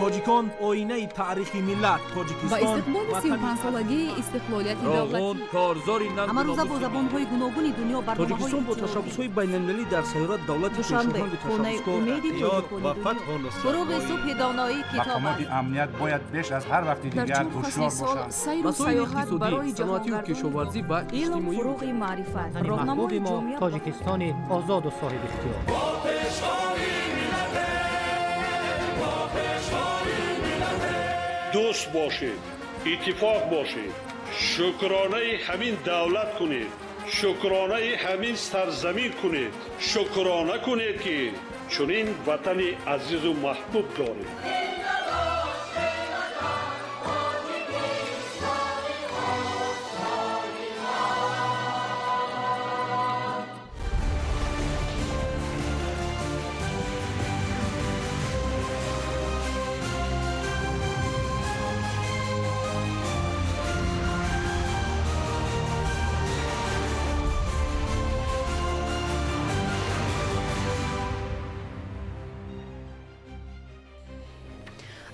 Тоҷикон оинаи таърихи миллат. Тоҷикистон ба истиқболи 35-солагии истиқлолияти давлатӣ. Корзори ҳамарӯза бо забонҳои гуногуни дунё барномаҳои Тоҷикистон бо ташаббусҳои байналмилалӣ дар сайёра давлати Душанбе, хонаи умеди тоҷикони дунё. Фуруғи субҳи доноӣ китоб аст. Мақомоти амният бояд беш аз ҳар вақти дигар ҳушёр бошанд. Сайру саёҳат барои саноатию кишоварзӣ ва Илм иҷтимоӣ. Фуруғи маърифат. Ватани Роҳнамои маҳбуби мо ҷомеа. Тоҷикистони озоду соҳибихтиёр. Дӯст бошед, иттифоқ бошед, шукронаи ҳамин давлат кунед, шукронаи ҳамин сарзамин кунед, шукрона кунед, ки чунин ватани азизу маҳбуб доред.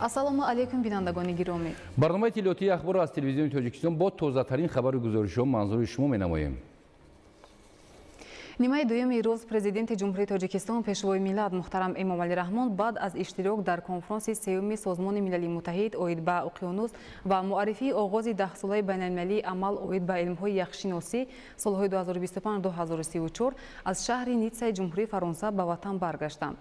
Ассалому алайкум, бинандагони гиромӣ. Барномаи иттилоотии ахборро аз телевизиони Тоҷикистон бо тозатарин хабару гузоришҳо манзури шумо менамоем. Нимаи дуюми рӯз Президенти Ҷумҳурии Тоҷикистон, Пешвои миллат муҳтарам Эмомалӣ Раҳмон баъд аз иштирок дар конфронси сеюми Созмони Милали Муттаҳид оид ба уқёнус ва муаррифии оғози даҳсолаи байналмилалии амал оид ба илмҳои яхшиносӣ солҳои 2025-2034 аз шаҳри Ниццаи Ҷумҳурии Фаронса ба ватан баргаштанд.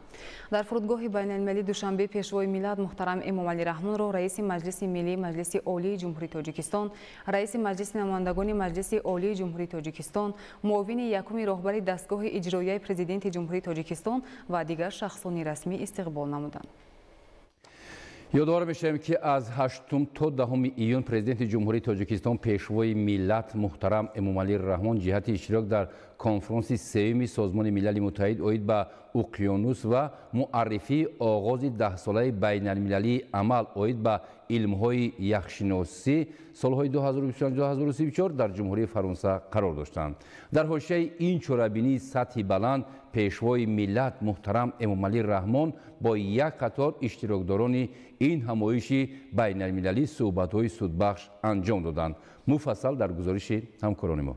Дар фурудгоҳи байналмилалии Душанбе Пешвои миллат муҳтарам Эмомалӣ Раҳмонро Раиси Маҷлиси Миллии Маҷлиси Олии Ҷумҳурии Тоҷикистон, Раиси Маҷлиси Намояндагони Маҷлиси Олии Ҷумҳурии Тоҷикистон, муовини якуми роҳбари дастгоҳи иҷроияи Президенти Ҷумҳурии Тоҷикистон ва дигар шахсони расмӣ истиқбол намуданд. Ёдовар мешавем, ки аз 8 то 10 июн Президенти Ҷумҳурии Тоҷикистон, Пешвои миллат муҳтарам Эмомалӣ Раҳмон ҷиҳати иштирок дар конфронси сеюми Созмони Милали Муттаҳид оид ба уқёнус ва муаррифии оғози даҳсолаи байналмилалии амал оид ба илмҳои яхшиносӣ солҳои 2025-2034 дар Ҷумҳурии Фаронса қарор доштанд. Дар ҳошияи ин чорабинии сатҳи баланд Пешвои миллат муҳтарам Эмомалӣ Раҳмон бо як қатор иштирокдорони ин ҳамоиши байналмилалӣ суҳбатҳои судбахш анҷом доданд. Муфассал дар гузориши ҳамкорони мо.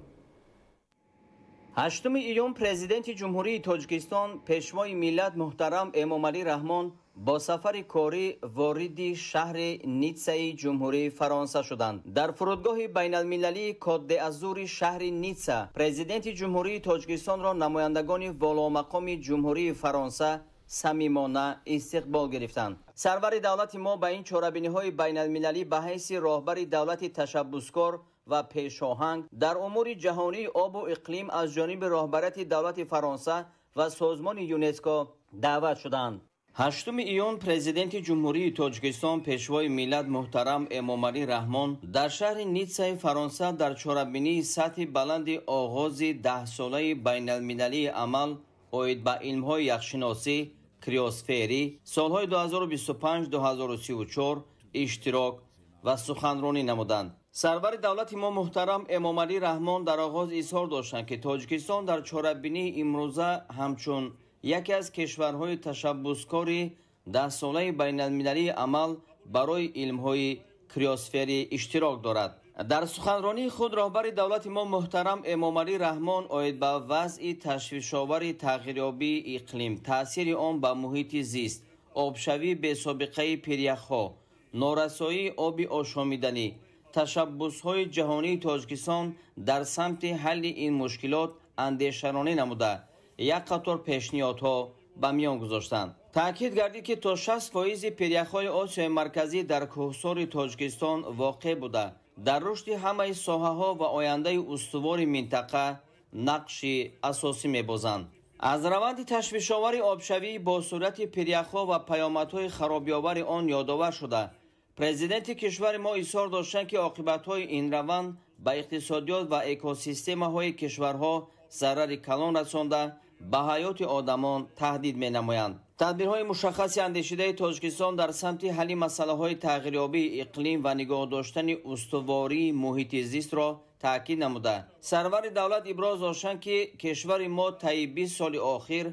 8 июн Президенти Ҷумҳурии Тоҷикистон, Пешвои миллат муҳтарам Эмомалӣ Раҳмон бо сафари корӣ вориди шаҳри Ниццаи Ҷумҳурии Фаронса шуданд. Дар фурудгоҳи байналмилалии Кот-де-Азури шаҳри Ницца Президенти Ҷумҳурии Тоҷикистонро намояндагони воломақоми Ҷумҳурии Фаронса самимона истиқбол гирифтанд. Сарвари давлати мо ба ин чорабиниҳои байналмилалӣ ба ҳайси роҳбари давлати ташаббускор ва пешоҳанг дар умури ҷаҳонии обу иқлим аз ҷониби роҳбарияти давлати Фаронса ва созмони ЮНЕСКО даъват шуданд. 8 июн Президенти Ҷумҳурии Тоҷикистон, Пешвои миллат муҳтарам Эмомалӣ Раҳмон дар шаҳри Ниццаи Фаронса дар чорабинии сатҳи баланди оғози даҳсолаи байналмилалии амал оид ба илмҳои яхшиносӣ криосферӣ солҳои 2025-2034 иштирок ва суханронӣ намуданд. Сарвари давлати мо муҳтарам Эмомалӣ Раҳмон дар оғоз изҳор доштанд, ки Тоҷикистон дар чорабинии имрӯза ҳамчун яке аз кишварҳои ташаббускори даҳсолаи байналмилалии амал барои илмҳои криосферӣ иштирок дорад. Дар суханронии худ роҳбари давлати мо муҳтарам Эмомалӣ Раҳмон оид ба вазъи ташвишовари тағйирёбии иқлим, таъсири он ба муҳити зист, обшавии бесобиқаи пиряхҳо, норасоии оби ошомиданӣ, ташаббусҳои ҷаҳонии Тоҷикистон дар самти ҳалли ин мушкилот андешаронӣ намуда, як қатор пешниҳодҳо ба миён гузоштанд. Таъкид гардид, ки то 60% пиряхҳои Осиёи Марказӣ дар кӯҳсори Тоҷикистон воқеъ буда, дар рушди ҳамаи соҳаҳо ва ояндаи устувори минтақа нақши асосӣ мебозанд. Аз раванди ташвишовари обшавии бо суръати пиряхҳо ва паёмадҳои харобиовари он ёдовар шуда, Президенти кишвари мо изҳор доштанд, ки оқибатҳои ин раванд ба иқтисодиёт ва экосистемаҳои кишварҳо зарари калон расонда, ба ҳаёти одамон таҳдид менамоянд. Тадбирҳои мушаххаси андешидаи Тоҷикистон дар самти ҳалли масъалаҳои тағйирёбии иқлим ва нигоҳ доштани устувории муҳити зистро таъкид намуда, сарвари давлат иброз доштанд, ки кишвари мо таи 20 соли охир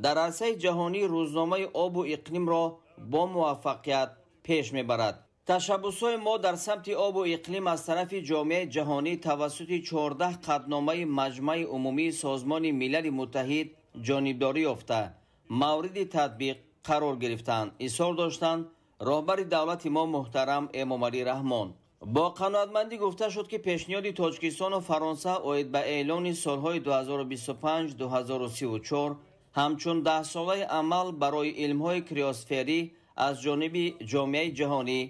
дар арсаи ҷаҳонии рӯзномаи обу иқлимро бо муваффақият пеш мебарад. Ташаббусҳои мо дар самти обу иқлим аз тарафи ҷомеаи ҷаҳонӣ тавассути 14 қатъномаи Маҷмаи Умумии Созмони Милали Муттаҳид ҷонибдорӣ ёфта, мавриди татбиқ қарор гирифтанд, изҳор доштанд роҳбари давлати мо муҳтарам Эмомалӣ Раҳмон. Бо қаноатмандӣ гуфта шуд, ки пешниҳоди Тоҷикистону Фаронса оид ба эълони солҳои 2025-2034 ҳамчун даҳсолаи амал барои илмҳои криосферӣ аз ҷониби ҷомеаи ҷаҳонӣ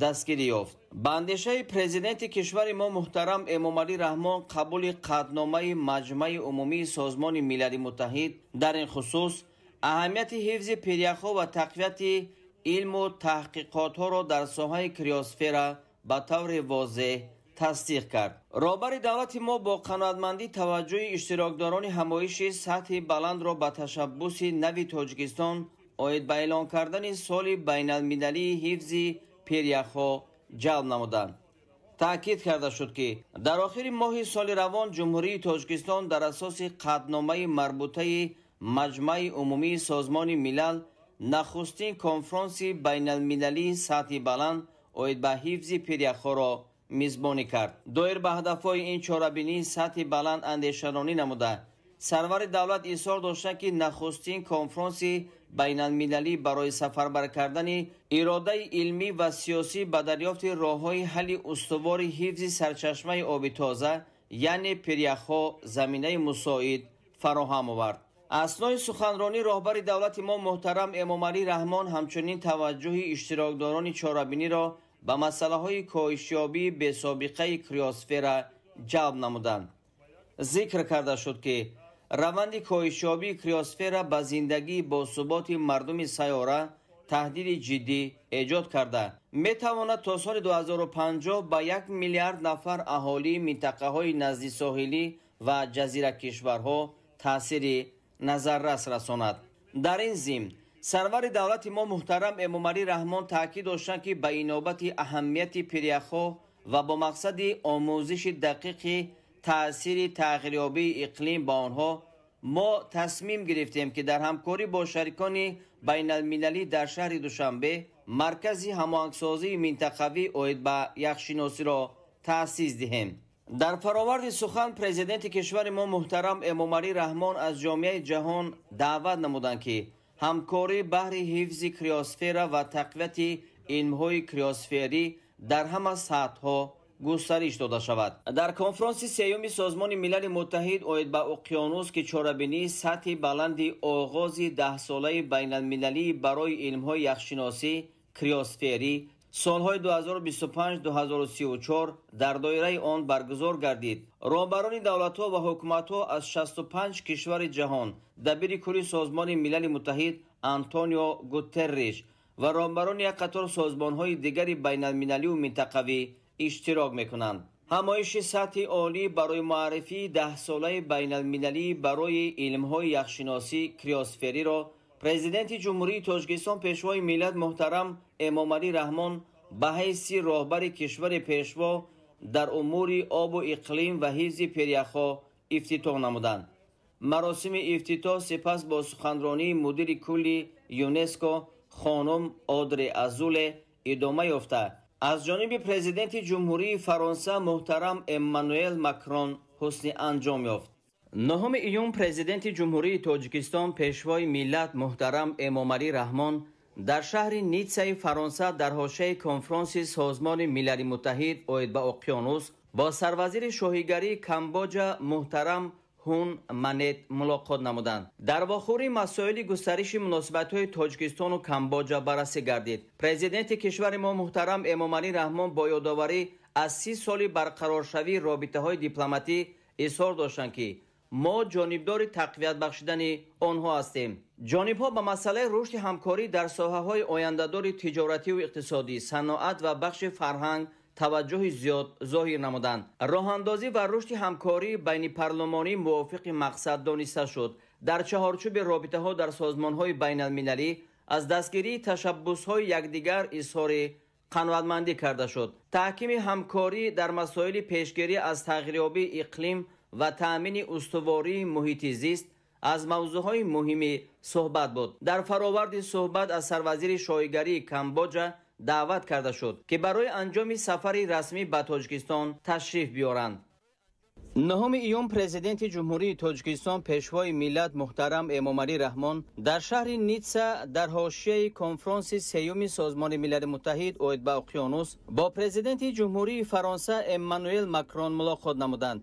дастгирӣ ёфт. Ба андешаи президенти кишвари мо муҳтарам Эмомалӣ Раҳмон, қабули қатъномаи Маҷмаи Умумии Созмони Милали Муттаҳид дар ин хусус аҳамияти ҳифзи пиряхҳо ва тақвияти илму таҳқиқотҳоро дар соҳаи криосфера ба таври возеҳ тасдиқ кард. Роҳбари давлати мо бо қаноатмандӣ таваҷҷӯҳи иштирокдорони ҳамоиши сатҳи баландро ба ташаббуси нави Тоҷикистон оид ба эълон кардани соли байналмилалии ҳифзи пиряхҳо ҷалб намуданд. Таъкид карда шуд, ки дар охири моҳи соли равон Ҷумҳурии Тоҷикистон дар асоси қатъномаи марбутаи Маҷмаи Умумии Созмони Милал нахустин конфронси байналмилалии сатҳи баланд оид ба ҳифзи пиряхҳоро мизбонӣ кард. Доир ба ҳадафҳои ин чорабинии сатҳи баланд андешаронӣ намуда, сарвари давлат изҳор доштанд, ки нахустин конфронси байналмилалӣ барои сафарбар кардани иродаи илмӣ ва сиёсӣ ба дарёфти роҳҳои ҳалли устувори ҳифзи сарчашмаи оби тоза, яъне пиряхҳо, заминаи мусоид фароҳам овард. Аснои суханронӣ роҳбари давлати мо муҳтарам Эмомалӣ Раҳмон ҳамчунин таваҷҷӯҳи иштирокдорони чорабиниро ба масъалаҳои коҳишёбии бесобиқаи криосфера ҷалб намуданд. Зикр карда шуд, ки раванди коҳишёбии криосфера ба зиндагии босуботи мардуми сайёра таҳдиди ҷиддӣ эҷод карда, метавонад то соли 2050 ба 1 миллиард нафар аҳолии минтақаҳои наздисоҳилӣ ва ҷазиракишварҳо таъсири назаррас расонад. Дар ин зимн сарвари давлати мо муҳтарам Эмомалӣ Раҳмон таъкид доштанд, ки ба инобати аҳамияти пиряхҳо ва бо мақсади омӯзиши дақиқи таъсири тағйирёбии иқлим ба онҳо мо тасмим гирифтем, ки дар ҳамкорӣ бо шарикони байналмилалӣ дар шаҳри Душанбе маркази ҳамоҳангсозии минтақавӣ оид ба яхшиносиро таъсис диҳем. Дар фароварди сухан президенти кишвари мо муҳтарам Эмомалӣ Раҳмон аз ҷомеаи ҷаҳон даъват намуданд, ки ҳамкорӣ баҳри ҳифзи криосфера ва тақвияти илмҳои криосферӣ дар ҳама сатҳҳо густариш дода шавад. Дар конфронси сеюми Созмони Милали Муттаҳид оид ба уқёнус, ки чорабинии сатҳи баланди оғози даҳсолаи байналмилалӣ барои илмҳои яхшиносӣ криосферӣ солҳои 2025-2034 дар доираи он баргузор гардид, роҳбарони давлатҳо ва ҳукуматҳо аз 65 кишвари ҷаҳон, дабири кулли Созмони Милали Муттаҳид Антонио Гутерриш ва роҳбарони як қатор созмонҳои дигари байналмилалию минтақавӣ иштирок мекунанд. Ҳамоиши сатҳи олӣ барои муаррифии даҳсолаи байналмилалӣ барои илмҳои яхшиносӣ криосфериро президенти Ҷумҳурии Тоҷикистон Пешвои миллат муҳтарам Эмомалӣ Раҳмон ба ҳайси роҳбари кишвари пешво дар умури обу иқлим ва ҳифзи пиряхҳо ифтитоҳ намуданд. Маросими ифтитоҳ сипас бо суханронии мудири кулли ЮНЕСКО хонум Одре Азуле идома ёфта, аз ҷониби президенти Ҷумҳурии Фаронса муҳтарам Эммануэл Макрон ҳусни анҷом ёфт. 9 июн президенти Ҷумҳурии Тоҷикистон Пешвои миллат муҳтарам Эмомалӣ Раҳмон дар шаҳри Ниццаи Фаронса дар ҳошияи конфронси Созмони Милали Муттаҳид оид ба уқёнус бо сарвазири шоҳигарии Камбоҷа муҳтарам Ҳун Манет мулоқот намуданд. Дар вохӯрӣ масоили густариши муносибатҳои Тоҷикистону Камбоҷа баррасӣ гардид. Президенти кишвари мо муҳтарам Эмомалӣ Раҳмон бо ёдоварӣ аз 30 соли барқароршавии робитаҳои дипломатӣ изҳор доштанд, ки мо ҷонибдори тақвият бахшидани онҳо ҳастем. Ҷонибҳо ба масъалаи рушди ҳамкорӣ дар соҳаҳои ояндадори тиҷоративу иқтисодӣ, саноат ва бахши фарҳанг таваҷҷӯҳи зиёд зоҳир намуданд. Роҳандозӣ ва рушди ҳамкории байнипарлумонӣ мувофиқи мақсад дониста шуд. Дар чаҳорчӯби робитаҳо дар созмонҳои байналмилалӣ аз дастгирии ташаббусҳои якдигар изҳори қаноатмандӣ карда шуд. Таҳкими ҳамкорӣ дар масоили пешгирӣ аз тағйирёбии иқлим ва таъмини устувории муҳити зист аз мавзӯъҳои муҳими суҳбат буд. Дар фароварди суҳбат аз сарвазири шоҳигарии Камбоҷа даъват карда шуд, ки барои анҷоми сафари расмӣ ба Тоҷикистон ташриф биёранд. 9 июн Президенти Ҷумҳурии Тоҷикистон, Пешвои миллат муҳтарам Эмомалӣ Раҳмон дар шаҳри Ницца дар ҳошияи конфронси сеюми Созмони Милали Муттаҳид оид ба уқёнус бо Президенти Ҷумҳурии Фаронса Эммануэл Макрон мулоқот намуданд.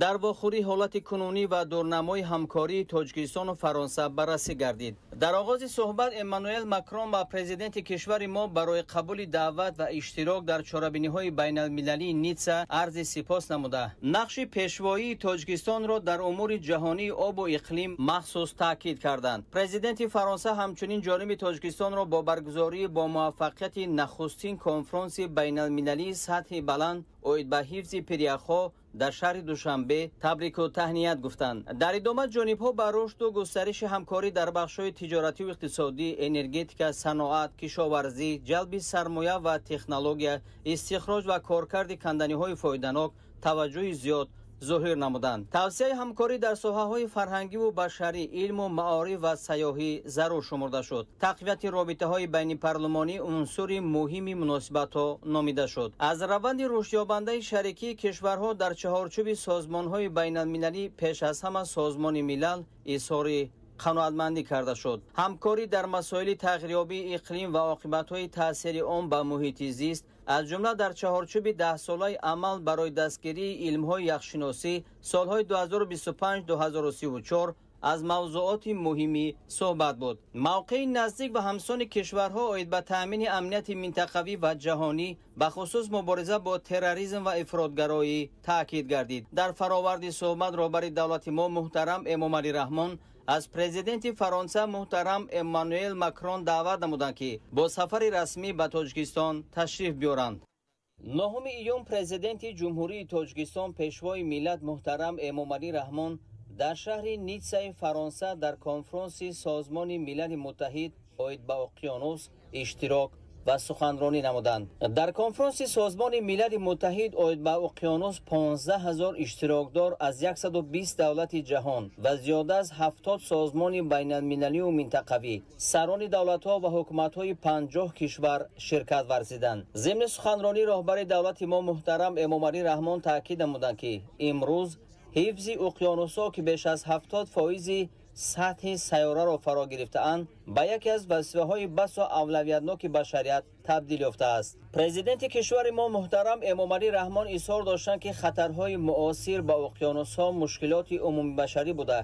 Дар вохӯрӣ ҳолати кунунӣ ва дурнамои ҳамкории Тоҷикистону Фаронса баррасӣ гардид. Дар оғози суҳбат Эммануэл Макрон ба президенти кишвари мо барои қабули даъват ва иштирок дар чорабиниҳои байналмилалии Ницца арзи сипос намуда, нақши пешвоии Тоҷикистонро дар умури ҷаҳонии обу иқлим махсус таъкид карданд. Президенти Фаронса ҳамчунин ҷониби Тоҷикистонро бо баргузории бо муваффақияти нахустин конфронси байналмилалии сатҳи баланд оид ба ҳифзи пиряхҳо дар шаҳри Душанбе табрику таҳният гуфтанд. Дар идома ҷонибҳо ба рушду густариши ҳамкорӣ дар бахшҳои тиҷоративу иқтисодӣ, энергетика, саноат, кишоварзӣ, ҷалби сармоя ва технология, истихроҷ ва коркарди канданиҳои фоиданок таваҷҷӯҳи зиёд зоҳир намуданд. Тавсияи ҳамкорӣ дар соҳаҳои фарҳангиву башарӣ, илму маориф ва сайёҳӣ зарур шумурда шуд. Тақвияти робитаҳои байнипарлумонӣ унсури муҳими муносибатҳо номида шуд. Аз раванди рушдёбандаи шарикии кишварҳо дар чаҳорчӯби созмонҳои байналмилалӣ, пеш аз ҳама Созмони Милал, изҳори қаноатмандӣ карда шуд. Ҳамкорӣ дар масоили тағйирёбии иқлим ва оқибатҳои таъсири он ба муҳити зист, аз ҷумла дар чаҳорчӯби 10-солаи амал барои дастгирии илмҳои яхшиносӣ солҳои 2025-2034 аз мавзӯоти муҳимӣ суҳбат буд. Мавқеи наздик ва ҳамсони кишварҳо оид ба таъмини амнияти минтақавӣ ва ҷаҳонӣ, ба хусус мубориза бо терроризм ва ифротгароӣ таъкид гардид. Дар фароварди суҳбат роҳбари давлати мо муҳтарам Эмомалӣ Раҳмон аз президенти Фаронса муҳтарам Эммануэл Макрон даъват намуданд, ки бо сафари расмӣ ба Тоҷикистон ташриф биёранд. 9 июн Президенти Ҷумҳурии Тоҷикистон, Пешвои миллат муҳтарам Эмомалӣ Раҳмон дар шаҳри Ниццаи Фаронса дар конфронси Созмони Милали Муттаҳид оид ба уқёнус иштирок ва суханронӣ намуданд. Дар конфронси Созмони Милали Муттаҳид оид ба уқёнус 15 000 иштирокдор аз 120 давлати ҷаҳон ва зиёда аз 70 созмони байналмилалию минтақавӣ, сарони давлатҳо ва ҳукуматҳои 50 кишвар ширкат варзиданд. Зимни суханронӣ роҳбари давлати мо муҳтарам Эмомалӣ Раҳмон таъкид намуданд, ки имрӯз ҳифзи уқёнусҳо, ки беш аз 70% сатҳи сайёраро фаро гирифтаанд, ба яке аз вазифаҳои басо авлавиятноки башарият табдил ёфтааст. Президенти кишвари мо муҳтарам Эмомалӣ Раҳмон изҳор доштанд, ки хатарҳои муосир ба уқёнусҳо мушкилоти умумибашарӣ буда,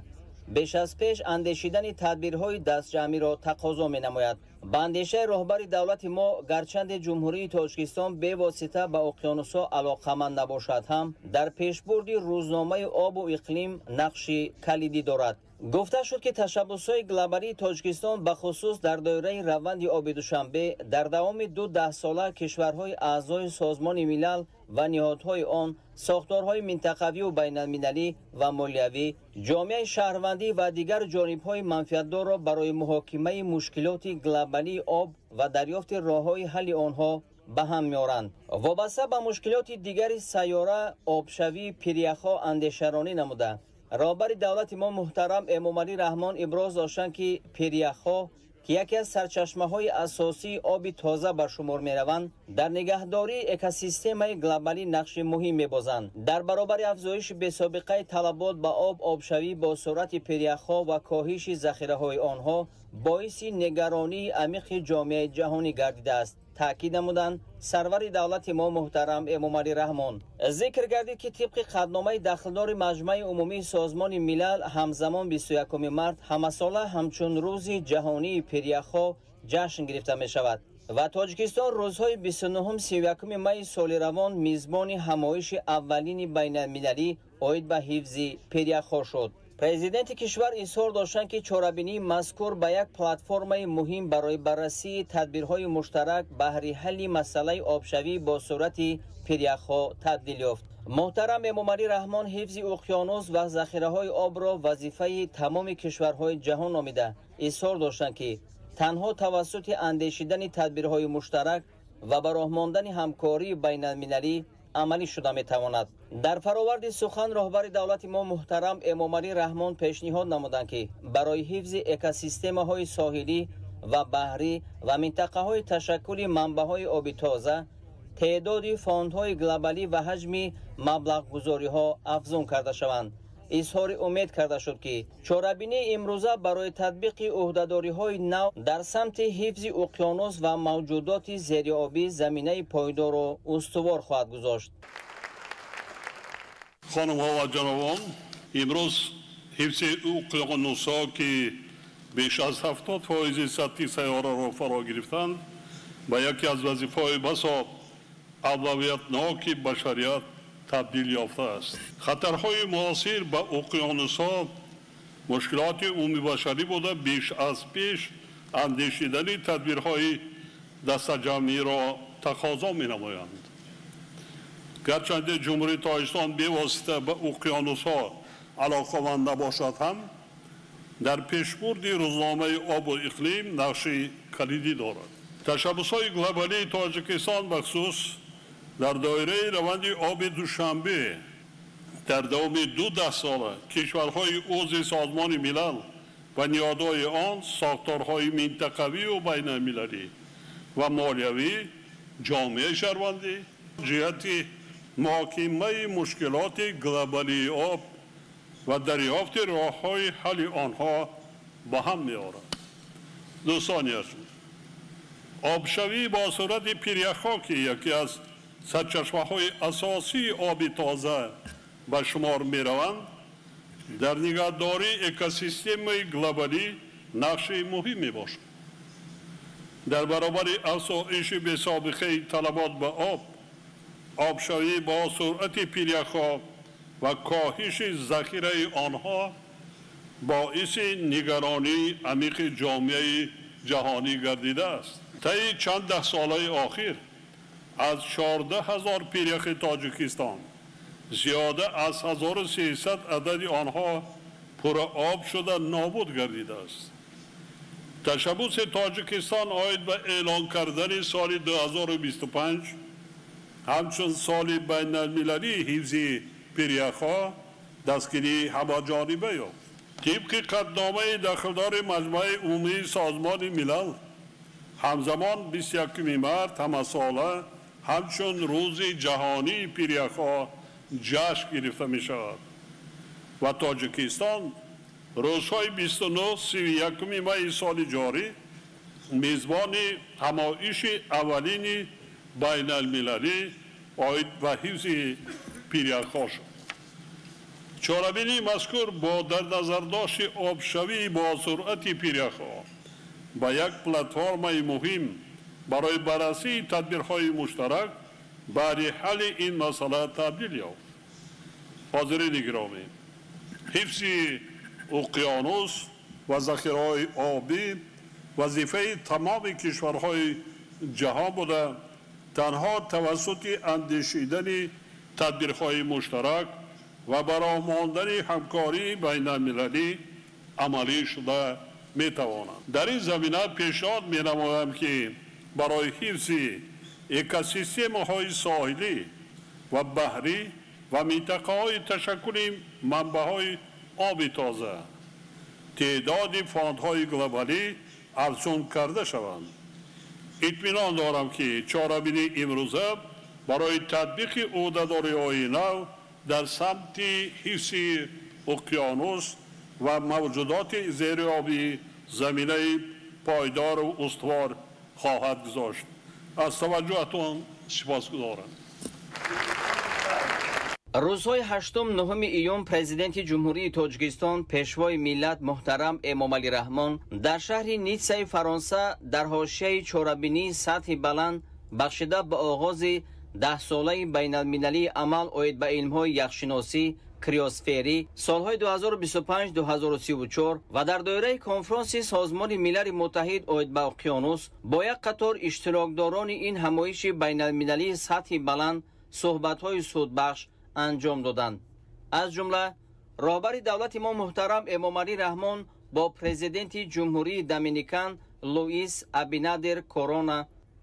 беш аз пеш андешидани тадбирҳои дастҷамъиро тақозо менамояд. Ба андешаи роҳбари давлати мо, гарчанде Ҷумҳурии Тоҷикистон бевосита ба уқёнусҳо алоқаманд набошад ҳам, дар пешбурди рӯзномаи обу иқлим нақши калидӣ дорад. Гуфта шуд, ки ташаббусҳои глобалии Тоҷикистон, ба хусус дар доираи раванди оби Душанбе, дар давоми 2 даҳсола кишварҳои аъзои Созмони Милал ва ниҳодҳои он, сохторҳои минтақавию байналмилалӣ ва молиявӣ, ҷомеаи шаҳрвандӣ ва дигар ҷонибҳои манфиатдорро барои муҳокимаи мушкилоти глобалии об ва дарёфти роҳҳои ҳалли онҳо ба ҳам меоранд. Вобаста ба мушкилоти дигари сайёра, обшавии пиряхҳо андешаронӣ намуда, роҳбари давлати мо муҳтарам Эмомалӣ Раҳмон иброз доштанд, ки пиряхҳо, ки яке аз сарчашмаҳои асосии оби тоза ба шумор мераванд, дар нигаҳдории экосистемаи глобалӣ нақши муҳим мебозанд. Дар баробари афзоиши бесобиқаи талабот ба об, обшавӣ бо суръати пиряхҳо ва коҳиши захираҳои онҳо боиси нигаронии амиқи ҷомеаи ҷаҳонӣ гардидааст, таъкид намуданд сарвари давлати мо муҳтарам Эмомалӣ Раҳмон. Зикр гардид, ки тибқи қатъномаи дахлдори Маҷмаи умумии Созмони Милал ҳамзамон 21 март ҳамасола ҳамчун рӯзи ҷаҳонии пиряхҳо ҷашн гирифта мешавад ва Тоҷикистон рӯзҳои 29-31 майи соли равон мизбони ҳамоиши аввалини байналмилалӣ оид ба ҳифзи пиряхҳо шуд. Президенти кишвар изҳор доштанд, ки чорабинии мазкур ба як платформаи муҳим барои баррасии тадбирҳои муштарак баҳри ҳалли масъалаи обшавӣ бо суръати пиряхҳо табдил ёфт. Муҳтарам Эмомалӣ Раҳмон ҳифзи уқёнус ва захираҳои обро вазифаи тамоми кишварҳои ҷаҳон номида, изҳор доштанд, ки танҳо тавассути андешидани тадбирҳои муштарак ва ба роҳ мондани ҳамкории байналмилалӣ амалӣ шуда метавонад. Дар фароварди сухан роҳбари давлати мо муҳтарам Эмомалӣ Раҳмон пешниҳод намуданд, ки барои ҳифзи экосистемаҳои соҳилӣ ва баҳрӣ ва минтақаҳои ташаккули манбаъҳои оби тоза, теъдоди фондҳои глобалӣ ва ҳаҷми маблағгузориҳо афзун карда шаванд. Изҳори умед карда шуд, ки чорабинии имрӯза барои татбиқи ӯҳдадориҳои нав дар самти ҳифзи уқёнус ва мавҷудоти зериобӣ заминаи пойдорро устувор хоҳад гузошт. Хонумҳо ва ҷанобон, имрӯз ҳифзи уқёнусҳо, ки беш аз 70% сатҳи сайёраро фаро гирифтанд, ба яке аз вазифаҳои басо авлавиятноки башарият табдил ёфтааст. Хатарҳои муосир ба уқёнусҳо мушкилоти умумибашарӣ буда, беш аз пеш андешидани тадбирҳои дастаҷамъиро тақозо менамоянд. Гарчанде Ҷумҳурии Тоҷикистон бевосита ба уқёнусҳо алоқаманд набошад ҳам, дар пешбурди рӯзномаи обу иқлим нақши калидӣ дорад. Ташаббусҳои глобалии Тоҷикистон, бахусус дар доираи раванди оби Душанбе, дар давоми 2 даҳсола кишварҳои узви Созмони Милал ва ниҳодҳои он, сохторҳои минтақавию байналмилалӣ ва молиявӣ, ҷомеаи шаҳрвандӣ ҷиҳати муҳокимаи мушкилоти глобалии об ва дарёфти роҳҳои ҳалли онҳо ба ҳам меорад. Дӯстони азиз, обшавӣ бо суръати пиряхҳо, ки яке аз сарчашмаҳои асосии оби тоза ба шумор мераванд, дар нигаҳдории экосистемаи глобалӣ нақши муҳим мебошад. Дар баробари афзоиши бесобиқаи талабот ба об, обшавӣ бо суръати пиряхҳо ва коҳиши захираи онҳо боиси нигаронии амиқи ҷомеаи ҷаҳонӣ гардидааст. Таи чанд даҳсолаи охир аз 14 000 пиряхи Тоҷикистон зиёда аз 1300 адади онҳо пурра об шуда нобуд гардидааст. Ташаббуси Тоҷикистон оид ба эълон кардани соли 2025 ҳамчун соли байналмилалии ҳифзи пиряхҳо дастгирии ҳамаҷониба ёфт. Тибқи қатъномаи дахлдори Маҷмааи умумии Созмони Милал, ҳамзамон 21 март ҳамасола ҳамчун рӯзи ҷаҳонии пиряхҳо ҷашн гирифта мешавад ва Тоҷикистон рӯзҳои 29-31 майи соли ҷорӣ мезбони ҳамоиши аввалини байналмилалӣ оид ба ҳифзи пиряхҳо шуд. Чорабинии мазкур бо дар назардошти обшавии бо суръати пиряхҳо ба як платформаи муҳим барои баррасии тадбирҳои муштарак баъди ҳалли ин масъала табдил ёфт. Ҳозирини гиромӣ, ҳифзи уқёнус ва захираҳои обӣ вазифаи тамоми кишварҳои ҷаҳон буда, танҳо тавассути андешидани тадбирҳои муштарак ва ба роҳ мондани ҳамкории байналмилалӣ амалӣ шуда метавонанд. Дар ин замина пешниҳод менамоям, ки барои ҳифзи экосистемаҳои соҳилӣ ва баҳрӣ ва минтақаҳои ташаккули манбаъҳои оби тоза теъдоди фондҳои глобалӣ афзун карда шаванд. Итминон дорам, ки чорабинии имрӯза барои татбиқи ӯҳдадориҳои нав дар самти ҳифзи уқёнус ва мавҷудоти зериобӣ заминаи пойдору устувор хоҳад гузошт. Аз таваҷҷӯҳатон сипосгузорам. Рӯзҳои 8-9 июн Президенти Ҷумҳурии Тоҷикистон, Пешвои миллат муҳтарам Эмомалӣ Раҳмон дар шаҳри Ниццаи Фаронса дар ҳошияи чорабинии сатҳи баланд бахшида ба оғози 10-солаи байналмилалии амал оид ба илмҳои яхшиносӣ, криосферӣ солҳои 2025-2034 ва дар доираи конфронси Созмони Милали Муттаҳид оид ба уқёнус бо як қатор иштирокдорони ин ҳамоиши байналмилалии сатҳи баланд суҳбатҳои судбахш анҷом доданд. Аз ҷумла роҳбари давлати мо муҳтарам Эмомалӣ Раҳмон бо президенти Ҷумҳурии Доминикан Луис Абинадер Корона,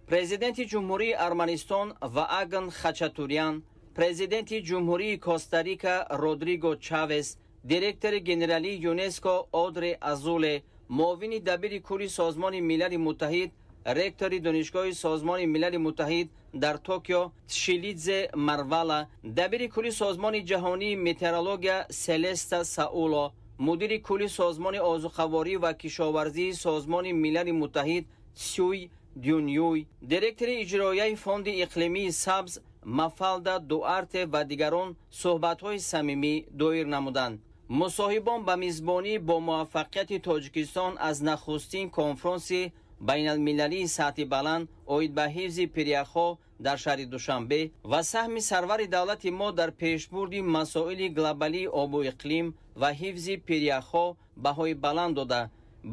президенти Ҷумҳурии Арманистон Ваагн Хачатурян, президенти Ҷумҳурии Коста-Рика Родриго Чавес, директори генералии ЮНЕСКО Одре Азуле Муовини дабири кулли Созмони Милали Муттаҳид, ректори Донишгоҳи Созмони Милали Муттаҳид дар Токио Тшилидзе Марвала, дабири кулли Созмони ҷаҳонии метеорология Селеста Сауло, мудири кулли Созмони озуқаворӣ ва кишоварзии Созмони Милали Муттаҳид Сюй Дюнюй, директори иҷроияи Фонди иқлимии сабз Мафалда Дуарте ва дигарон суҳбатҳои самимӣ доир намуданд. Мусоҳибон ба мизбонӣ бо муваффақияти Тоҷикистон аз нахустин конфронси байналмилалии сатҳи баланд оид ба ҳифзи пиряхҳо дар шаҳри Душанбе ва саҳми сарвари давлати мо дар пешбурди масоили глобалии обу иқлим ва ҳифзи пиряхҳо баҳои баланд дода,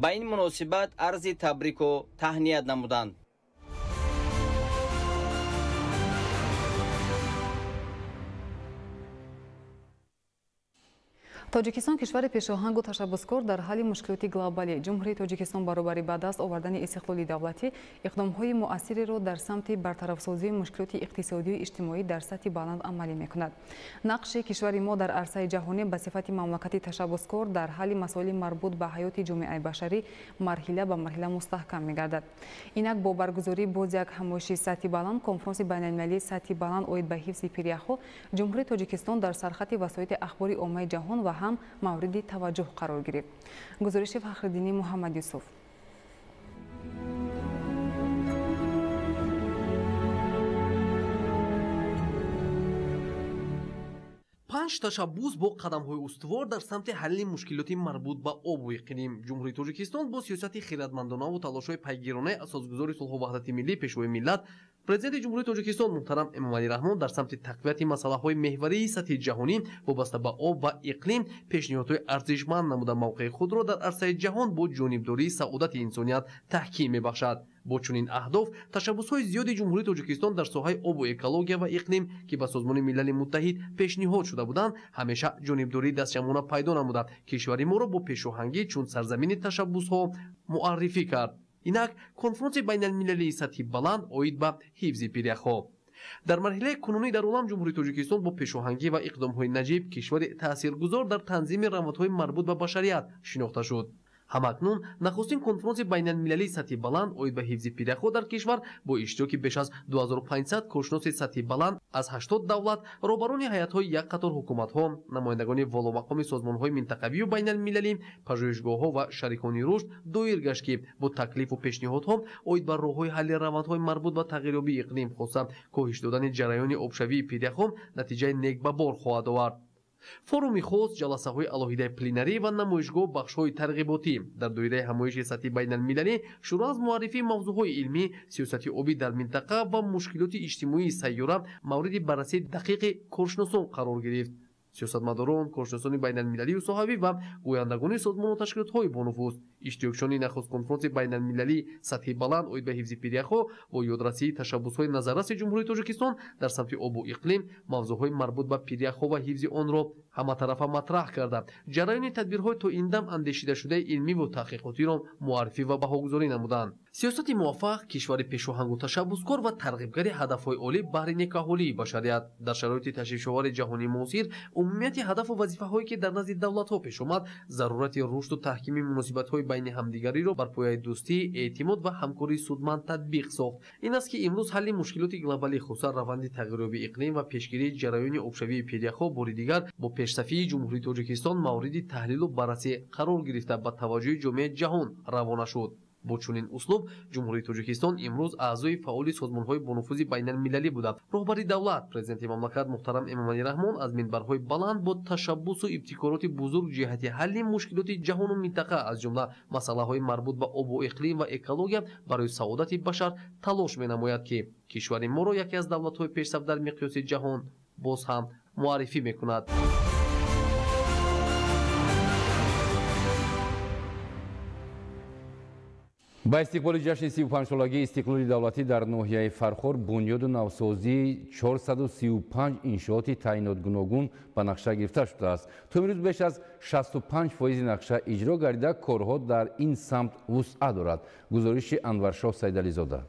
ба ин муносибат арзи табрику таҳният намуданд. Тоҷикистон кишвари пешоҳангу ташаббускор дар ҳалли мушкилоти глобалӣ. Ҷумҳурии Тоҷикистон баробари ба даст овардани истиқлоли давлатӣ иқдомҳои муассиреро дар самти бартарафсозии мушкилоти иқтисодию иҷтимоӣ дар сатҳи баланд амалӣ мекунад. Нақши кишвари мо дар арсаи ҷаҳонӣ ба сифати мамлакати ташаббускор дар ҳалли масоили марбут ба ҳаёти ҷомеаи башарӣ марҳила ба марҳила мустаҳкам мегардад. Инак бо баргузории боз як ҳамоиши сатҳи баланд, конфронси байналмилалии сатҳи баланд оид ба ҳифзи пиряхҳо, Ҷумҳурии Тоҷикистон дар сархати васоити ахбори оммаи ҷаҳон ва ҳам мавриди таваҷҷӯҳ қарор гирифт. Гузориши Фахриддини Муҳаммадюсуф. Панҷ ташаббус бо қадамҳои устувор дар самти ҳалли мушкилоти марбут ба обу иқлим. Ҷумҳурии Тоҷикистон бо сиёсати хиратмандонаву талошҳои пайгиронаи асосгузори сулҳу ваҳдати миллӣ, Пешвои миллат, Президенти Ҷумҳурии Тоҷикистон муҳтарам Эмомалӣ Раҳмон дар самти тақвияти масъалаҳои меҳварии сатҳи ҷаҳонӣ вобаста ба об ва иқлим пешниҳодҳои арзишманд намуда мавқеи худро дар арсаи ҷаҳон бо ҷонибдории саодати инсоният таҳким мебахшад. Бо чунин аҳдоф ташаббусҳои зиёди Ҷумҳурии Тоҷикистон дар соҳаи обу экология ва иқлим, ки ба Созмони Милали Муттаҳид пешниҳод шуда буданд, ҳамеша ҷонибдории дастҷамъона пайдо намуда кишвари моро бо пешоҳангӣ чун сарзамини ташаббусҳо муаррифӣ кард. Инак конфронси байналмилалии сатҳи баланд оид ба ҳифзи пиряхҳо. Дар марҳилаи кунунӣ дар олам Ҷумҳурии Тоҷикистон бо пешоҳангӣ ва иқдомҳои наҷиб кишвари таъсиргузор дар танзими равандҳои марбут ба башарият шинохта шуд. Ҳамакнун нахустин конфронси байналмилалии сатҳи баланд оид ба ҳифзи пиряхҳо дар кишвар бо иштироки беш аз 2500 коршиноси сатҳи баланд аз 80 давлат, роҳбарони ҳайатҳои як қатор ҳукуматҳо, намояндагони воломақоми созмонҳои минтақавию байналмилалӣ, пажӯҳишгоҳҳо ва шарикони рушд доир гашт, ки бо таклифу пешниҳодҳо оид ба роҳҳои ҳалли равандҳои марбут ба тағйирёбии иқлим, хоса коҳиш додани ҷараёни обшавии пиряхҳо натиҷаи нек ба бор хоҳад овард. Форуми хос, ҷаласаҳои алоҳидаи пленарӣ ва намоишгоҳ бахшҳои тарғиботӣ дар доираи ҳамоиши сатҳи байналмилалӣ шурӯъ аз муаррифии мавзӯъҳои илмӣ, сиёсати обӣ дар минтақа ва мушкилоти иҷтимоии сайёра мавриди баррасии дақиқи коршиносон қарор гирифт. Сиёсатмадорон, коршиносони байналмилалию соҳавӣ ва гӯяндагони созмону ташкилотҳои бонуфуз иштирокчиёни нахуст конфронси байналмилалии сатҳи баланд оид ба ҳифзи пиряхҳо бо ёдрасии ташаббусҳои назарраси Ҷумҳурии Тоҷикистон дар самти обу иқлим мавзӯъҳои марбут ба пиряхҳо ва ҳифзи онро ҳаматарафа матраҳ карда, ҷараёни тадбирҳои то ин дам андешидашудаи илмиву таҳқиқотиро муаррифӣ ва баҳогузорӣ намуданд. Сиёсати муваффақ, кишвари пешоҳангу ташаббускор ва тарғибгари ҳадафҳои олӣ баҳри некаҳолии башарият дар шароити ташвишовари ҷаҳонии муосир, умумияти ҳадафу вазифаҳое ки дар назди давлатҳо пеш омад, зарурати рушду таҳкими муносибатҳои байни ҳамдигариро бар пояи дӯстӣ, эътимод ва ҳамкории судманд татбиқ сохт. Ин аст ки имрӯз ҳалли мушкилоти глобалӣ, хусусан раванди тағйирёбии иқлим ва пешгирии ҷараёни обшавии пиряхҳо бори дигар бо пешсафии Ҷумҳурии Тоҷикистон мавриди таҳлилу баррасӣ қарор гирифта ба таваҷҷӯҳи ҷомеаи ҷаҳон равона шуд. Бо чунин услуб Ҷумҳурии Тоҷикистон имрӯз аъзои фаъоли созмонҳои бонуфузи байналмилалӣ буда. Роҳбари давлат, Президенти мамлакат муҳтарам Эмомалӣ Раҳмон аз минбарҳои баланд бо ташаббусу ибтикороти бузург ҷиҳати ҳалли мушкилоти ҷаҳону минтақа, аз ҷумла масъалаҳои марбут ба обу иқлим ва экология барои саодати башар талош менамояд, ки кишвари моро яке аз давлатҳои пешсаф дар миқёси ҷаҳон боз ҳам муаррифӣ мекунад. Ба истиқболи ҷашни 35-солагии истиқлоли давлатӣ дар ноҳияи Фархор бунёду навсозии 435 иншооти таъинот гуногун ба нақша гирифта шудааст. То имрӯз беш аз 65% нақша иҷро гардида, корҳо дар ин самт вусъат дорад. Гузориши Анваршоҳ Сайдализода.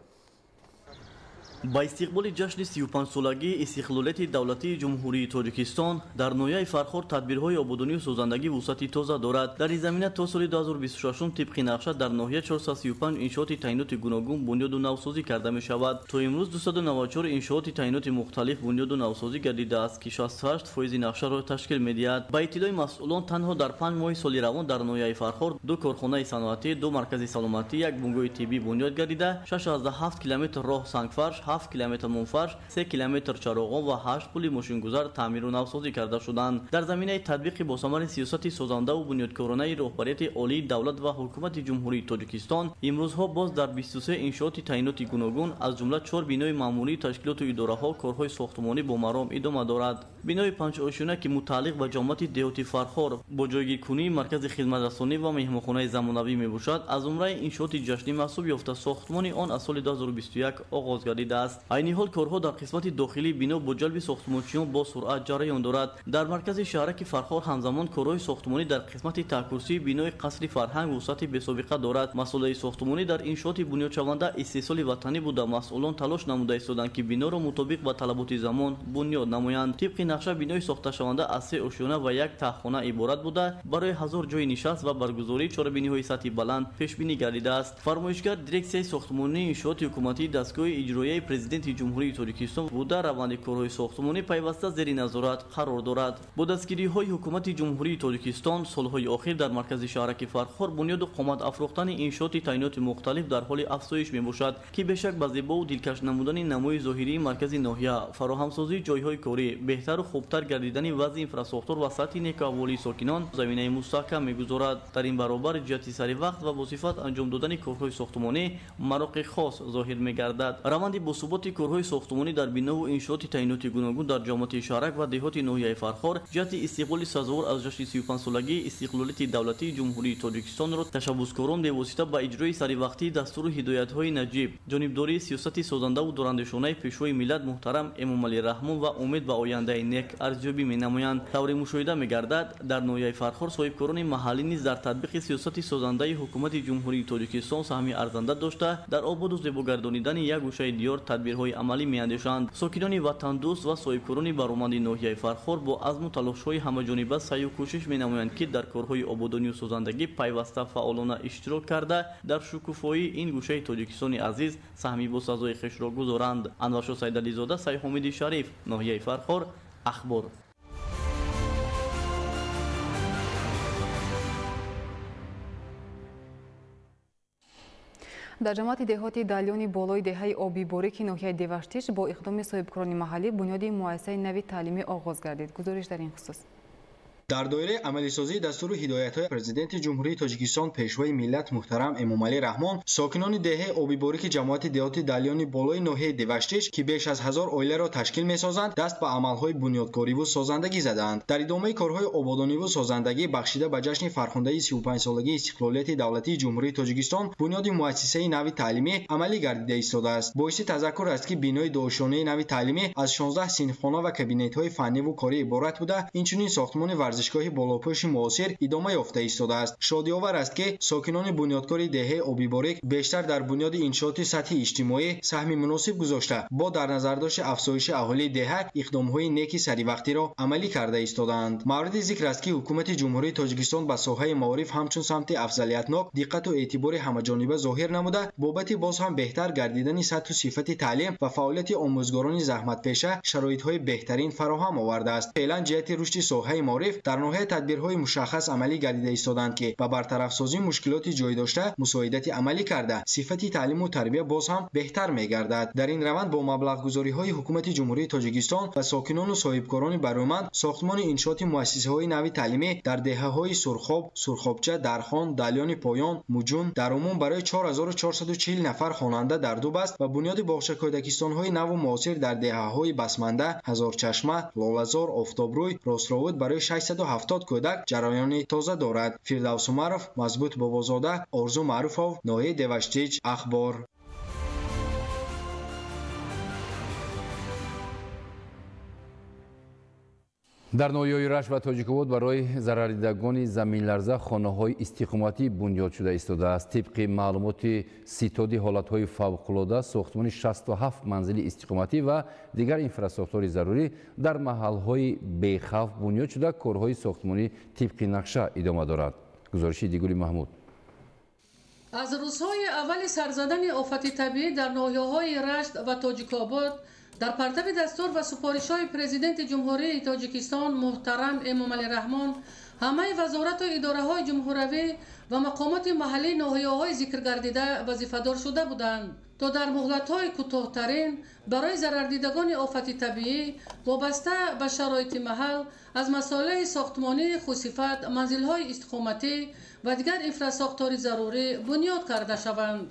Ба истиқболи ҷашни 35-солагии истиқлолияти давлатии Ҷумҳурии Тоҷикистон дар ноҳияи Фархор тадбирҳои ободонию созандагӣ вусъати тоза дорад. Дар ин замина то соли 2026 тибқи нақша дар ноҳия 435 иншооти таъиноти гуногун бунёду навсозӣ карда мешавад. То имрӯз 294 иншооти таъиноти мухталиф бунёду навсозӣ гардидааст, ки 68% нақшаро ташкил медиҳад. Ба иттилои масъулон, танҳо дар 5 моҳи соли равон дар ноҳияи Фархор 2 корхонаи саноатӣ, 2 маркази саломатӣ, 1 бунгоҳи тиббӣ бунёд гардида, 6,7 километр роҳ сангфарш, 7 километр мумфарш, 3 километр чароғон ва 8 пули мошингузар таъмиру навсозӣ карда шуданд. Дар заминаи татбиқи босамари сиёсати созандаву бунёдкоронаи роҳбарияти олии давлат ва ҳукумати Ҷумҳурии Тоҷикистон имрӯзҳо боз дар 23 иншооти таъиноти гуногун, аз ҷумла 4 бинои маъмурии ташкилоту идораҳо корҳои сохтмонӣ бо маром идома дорад. Бинои панҷошёна, ки мутааллиқ ба ҷамоати деҳоти Фархор бо ҷойгиркунии маркази хизматрасонӣ ва меҳмонхонаи замонавӣ мебошад, аз зумраи иншооти ҷашнӣ маҳсуб ёфта, сохтмони он аз соли 2021 оғоз гардидааст. Айни ҳол корҳо дар қисмати дохилии бино бо ҷалби сохтмончиён бо суръат ҷараён дорад. Дар маркази шаҳраки Фархор ҳамзамон корҳои сохтмонӣ дар қисмати таҳкурсии бинои қасри фарҳанг вусъати бесобиқа дорад. Масъулаи сохтмонӣ дар иншооти бунёдшаванда истеҳсоли ватанӣ буда, масъулон талош намуда истоданд, ки биноро мутобиқ ба талаботи замон бунёд намоянд. Тибқи нақша бинои сохташаванда аз 3 ошёна ва 1 таҳхона иборат буда, барои 1000 ҷойи нишаст ва баргузории чорабиниҳои сатҳи баланд пешбинӣ гардидааст. Фармоишгар дирексияи сохтмонии иншооти ҳукуматии дастгоҳи иҷроияи президенти Ҷумҳурии Тоҷикистон буда, раванди корҳои сохтмонӣ пайваста зери назорат қарор дорад. Бо дастгириҳои ҳукумати Ҷумҳурии Тоҷикистон солҳои охир дар маркази шаҳраки Фархор бунёду қомат афрохтани иншооти таъиноти мухталиф дар ҳоли афзоиш мебошад, ки бешак ба зебову дилкаш намудани намои зоҳирии маркази ноҳия, фароҳамсозии ҷойҳои корӣ, беҳтару хубтар гардидани вазъи инфрасохтор ва сатҳи некуаҳволии сокинон заминаи мустаҳкам мегузорад. Дар ин баробар ҷиҳати саривақт ва босифат анҷом додани корҳои сохтмонӣ мароқи хос зоҳир мегардад. Раванди босуботи корҳои сохтмонӣ дар бинову иншооти таъиноти гуногун дар ҷамоати шаҳрак ва деҳоти ноҳияи Фархор ҷиҳати истиқболи сазовор аз ҷашни 35-солагии истиқлолияти давлатии Ҷумҳурии Тоҷикистонро ташаббускорон бевосита ба иҷрои саривақтии дастуру ҳидоятҳои наҷиб, ҷонибдории сиёсати созандаву дурандешонаи Пешвои миллат муҳтарам Эмомалӣ Раҳмон ва умед ба ояндаи нек арзёбӣ менамоянд. Тавре мушоҳида мегардад, дар ноҳияи Фархор соҳибкорони маҳаллӣ низ дар татбиқи сиёсати созандаи ҳукумати Ҷумҳурии Тоҷикистон саҳми арзанда дошта, дар ободу зебогардонидани як гӯшаи диёр тадбирҳои амалӣ меандешанд. Сокинони ватандӯст ва соҳибкорони бароманди ноҳияи Фархор бо азму талошҳои ҳамаҷониба саъю кӯшиш менамоянд, ки дар корҳои ободонию созандагӣ пайваста фаъолона иштирок карда, дар шукуфоии ин гӯшаи Тоҷикистони азиз саҳми босазои хешро гузоранд. Анваршо Сайдализода, Сайҳомиди Шариф, ноҳияи Фархор, Ахбор. Дар ҷамоати деҳоти Далёни болои деҳаи Обиборики ноҳияи Деваштич бо иқдоми соҳибкорони маҳаллӣ бунёди муассисаи нави таълимӣ оғоз гардид. Гузориш дар ин хусус. Дар доираи амалисозии дастуру ҳидоятҳои Президенти Ҷумҳурии Тоҷикистон Пешвои миллат муҳтарам Эмомалӣ Раҳмон, сокинони деҳаи Обиборики ҷамоати деҳоти Далёни болои ноҳияи Деваштич, ки беш аз 1000 оиларо ташкил месозанд, даст ба амалҳои бунёдкориву созандагӣ задаанд. Дар идомаи корҳои ободониву созандагӣ бахшида ба ҷашни фархундаи 35-солагии истиқлолияти давлатии Ҷумҳурии Тоҷикистон бунёди муассисаи нави таълимӣ амалӣ гардида истодааст. Боиси тазаккур аст, ки бинои дуошёнаи нави таълимӣ аз 16 синфхона ва кабинетҳои фанниву корӣ иборат буда, инчунин сохтмони варзишгоҳи болопӯши муосир идома ёфта истодааст. Шодиовар аст, ки сокинони бунёдкори деҳаи Обиборик бештар дар бунёди иншооти сатҳи иҷтимоӣ саҳми муносиб гузошта, бо дар назардошти афзоиши аҳолии деҳа иқдомҳои неки саривақтиро амалӣ карда истодаанд. Мавриди зикр аст, ки ҳукумати Ҷумҳурии Тоҷикистон ба соҳаи маориф ҳамчун самти афзалиятнок диққату эътибори ҳамаҷониба зоҳир намуда, бобати боз ҳам беҳтар гардидани сатҳу сифати таълим ва фаъолияти омӯзгорони заҳматпеша шароитҳои беҳтарин фароҳам овардааст. Феълан ҷиҳати рушди соҳаи маориф дар ноҳия тадбирҳои мушаххас амалӣ гардида истоданд, ки ба бартарафсозии мушкилоти ҷой дошта мусоидати амалӣ карда, сифати таълиму тарбия боз ҳам беҳтар мегардад. Дар ин раванд бо маблағгузориҳои ҳукумати Ҷумҳурии Тоҷикистон ва сокинону соҳибкорони бароманд сохтмони иншооти муассисаҳои нави таълимӣ дар деҳаҳои Сурхоб, Сурхобча, Дархон, Далёни Поён, Муҷун дар умум барои 4440 нафар хонанда дар ду баст ва бунёди боғчакӯдакистонҳои наву муосир дар деҳаҳои Басманда, Ҳазорчашма, Лолазор, Офтобрӯй, Ростровуд барои 670 кӯдак ҷараёни тоза дорад. Фирдавс Умаров, Мазбут Бобозода, Орзу Маъруфов, ноҳияи Деваштич, Ахбор. Дар ноҳияи Рашт ва Тоҷикобод барои зарардидагони заминларза хонаҳои истиқоматӣ бунёд шуда истодааст. Тибқи маълумоти ситоди ҳолатҳои фавқулода, сохтмони 67 манзили истиқоматӣ ва дигар инфрасохтори зарурӣ дар маҳалҳои бехавф бунёд шуда, корҳои сохтмонӣ тибқи нақша идома дорад. Гузориши Дигули Маҳмуд. Аз рӯзҳои аввали сарзадани офати табиӣ дар ноҳияҳои Рашт ва Тоҷикобод дар партави дастур ва супоришҳои президенти Ҷумҳурии Тоҷикистон муҳтарам Эмомалӣ Раҳмон ҳамаи вазорату идораҳои ҷумҳуравӣ ва мақомоти маҳаллии ноҳияҳои зикргардида вазифадор шуда буданд, то дар муҳлатҳои кӯтоҳтарин барои зарардидагони офати табиӣ вобаста ба шароити маҳал аз масолеҳи сохтмонии хусифат, манзилҳои истиқоматӣ ва дигар инфрасохтори зарурӣ бунёд карда шаванд.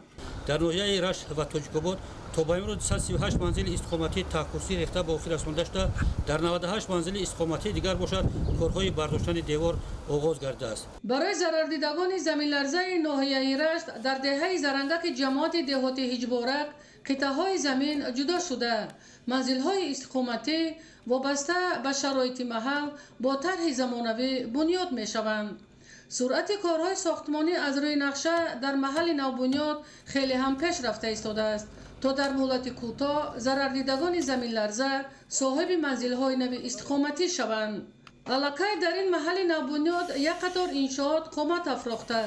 Дар ноҳияи Рашт ва Тоҷикобод то ба имрӯз 238 манзили истиқоматӣ таҳкурсӣ рехта ба охир расонда шуда, дар 98 манзили истиқоматии дигар бошад корҳои бардоштани девор оғоз гардааст. Барои зарардидагони заминларзаи ноҳияи Рашт дар деҳаи Зарангаки ҷамоати деҳоти Ҳиҷборак қитъаҳои замин ҷудо шуда, манзилҳои истиқоматӣ вобаста ба шароити маҳал бо тарҳи замонавӣ бунёд мешаванд. Суръати корҳои сохтмонӣ аз рӯи нақша дар маҳалли навбунёд хеле ҳам пеш рафта истодааст, то дар муҳлати кӯтоҳ зарардидагони заминларза соҳиби манзилҳои нави истиқоматӣ шаванд. Аллакай дар ин маҳалли навбунёд як қатор иншоот қомат афрохта.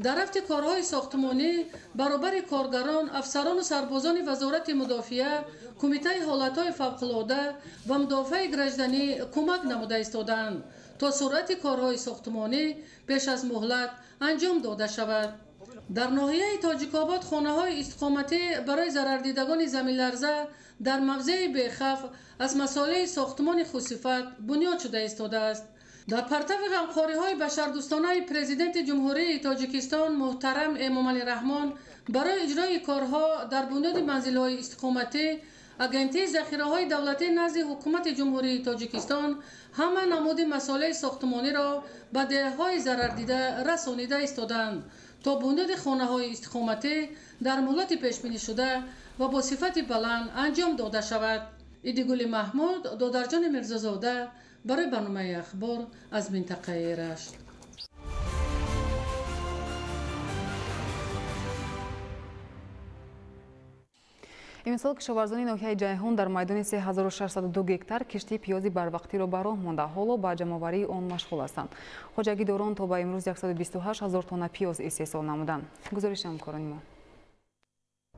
Дар рафти корҳои сохтмонӣ баробари коргарон, афсарону сарбозони Вазорати мудофиа, Кумитаи ҳолатҳои фавқулода ва мудофиаи гражданӣ кӯмак намуда истодаанд, то суръати корҳои сохтмонӣ пеш аз муҳлат анҷом дода шавад. Дар ноҳияи Тоҷикобод хонаҳои истиқоматӣ барои зарардидагони заминларза дар мавзеи бехавф аз масолеҳи сохтмони хусифат бунёд шуда истодааст. Дар партави ғамхориҳои башардӯстонаи президенти Ҷумҳурии Тоҷикистон муҳтарам Эмомалӣ Раҳмон барои иҷрои корҳо дар бунёди манзилҳои истиқоматӣ Агентии захираҳои давлатӣ назди ҳукумати Ҷумҳурии Тоҷикистон ҳама намуди масолеҳи сохтмониро ба деҳаҳои зарардида расонида истодаанд, то бунёди хонаҳои истиқоматӣ дар муҳлати пешбинишуда ва бо сифати баланд анҷом дода шавад. Идигули Маҳмуд, Додарҷони Мирзозода барои барномаи ахбор аз минтақаи Рашт. Имсол кишоварзони ноҳияи Ҷайҳун дар майдони 3602 гектар кишти пиёзи барвақтиро ба роҳ монда, ҳоло ба ҷамъоварии он машғул ҳастанд. Хоҷагидорон то ба имрӯз 128 ҳазор тонна пиёз истеҳсол намуданд. Гузориши ҳамкорони мо.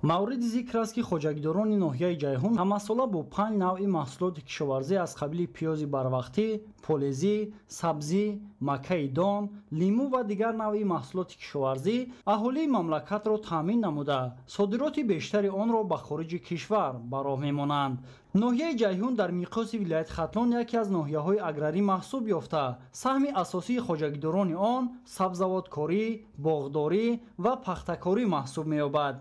Мавриди зикр аст, ки хоҷагидорони ноҳияи Ҷайҳун ҳамасола бо 5 навъи маҳсулоти кишоварзӣ аз қабили пиёзи барвақтӣ, полезӣ, сабзӣ, макаи дон, лимӯ ва дигар навъи маҳсулоти кишоварзӣ аҳолии мамлакатро таъмин намуда, содироти бештари онро ба хориҷи кишвар ба роҳ мемонанд. Ноҳияи Ҷайҳун дар миқёси вилояти Хатлон яке аз ноҳияҳои аграрӣ маҳсуб ёфта, саҳми асосии хоҷагидорони он сабзавоткорӣ, боғдорӣ ва пахтакорӣ маҳсуб меёбад.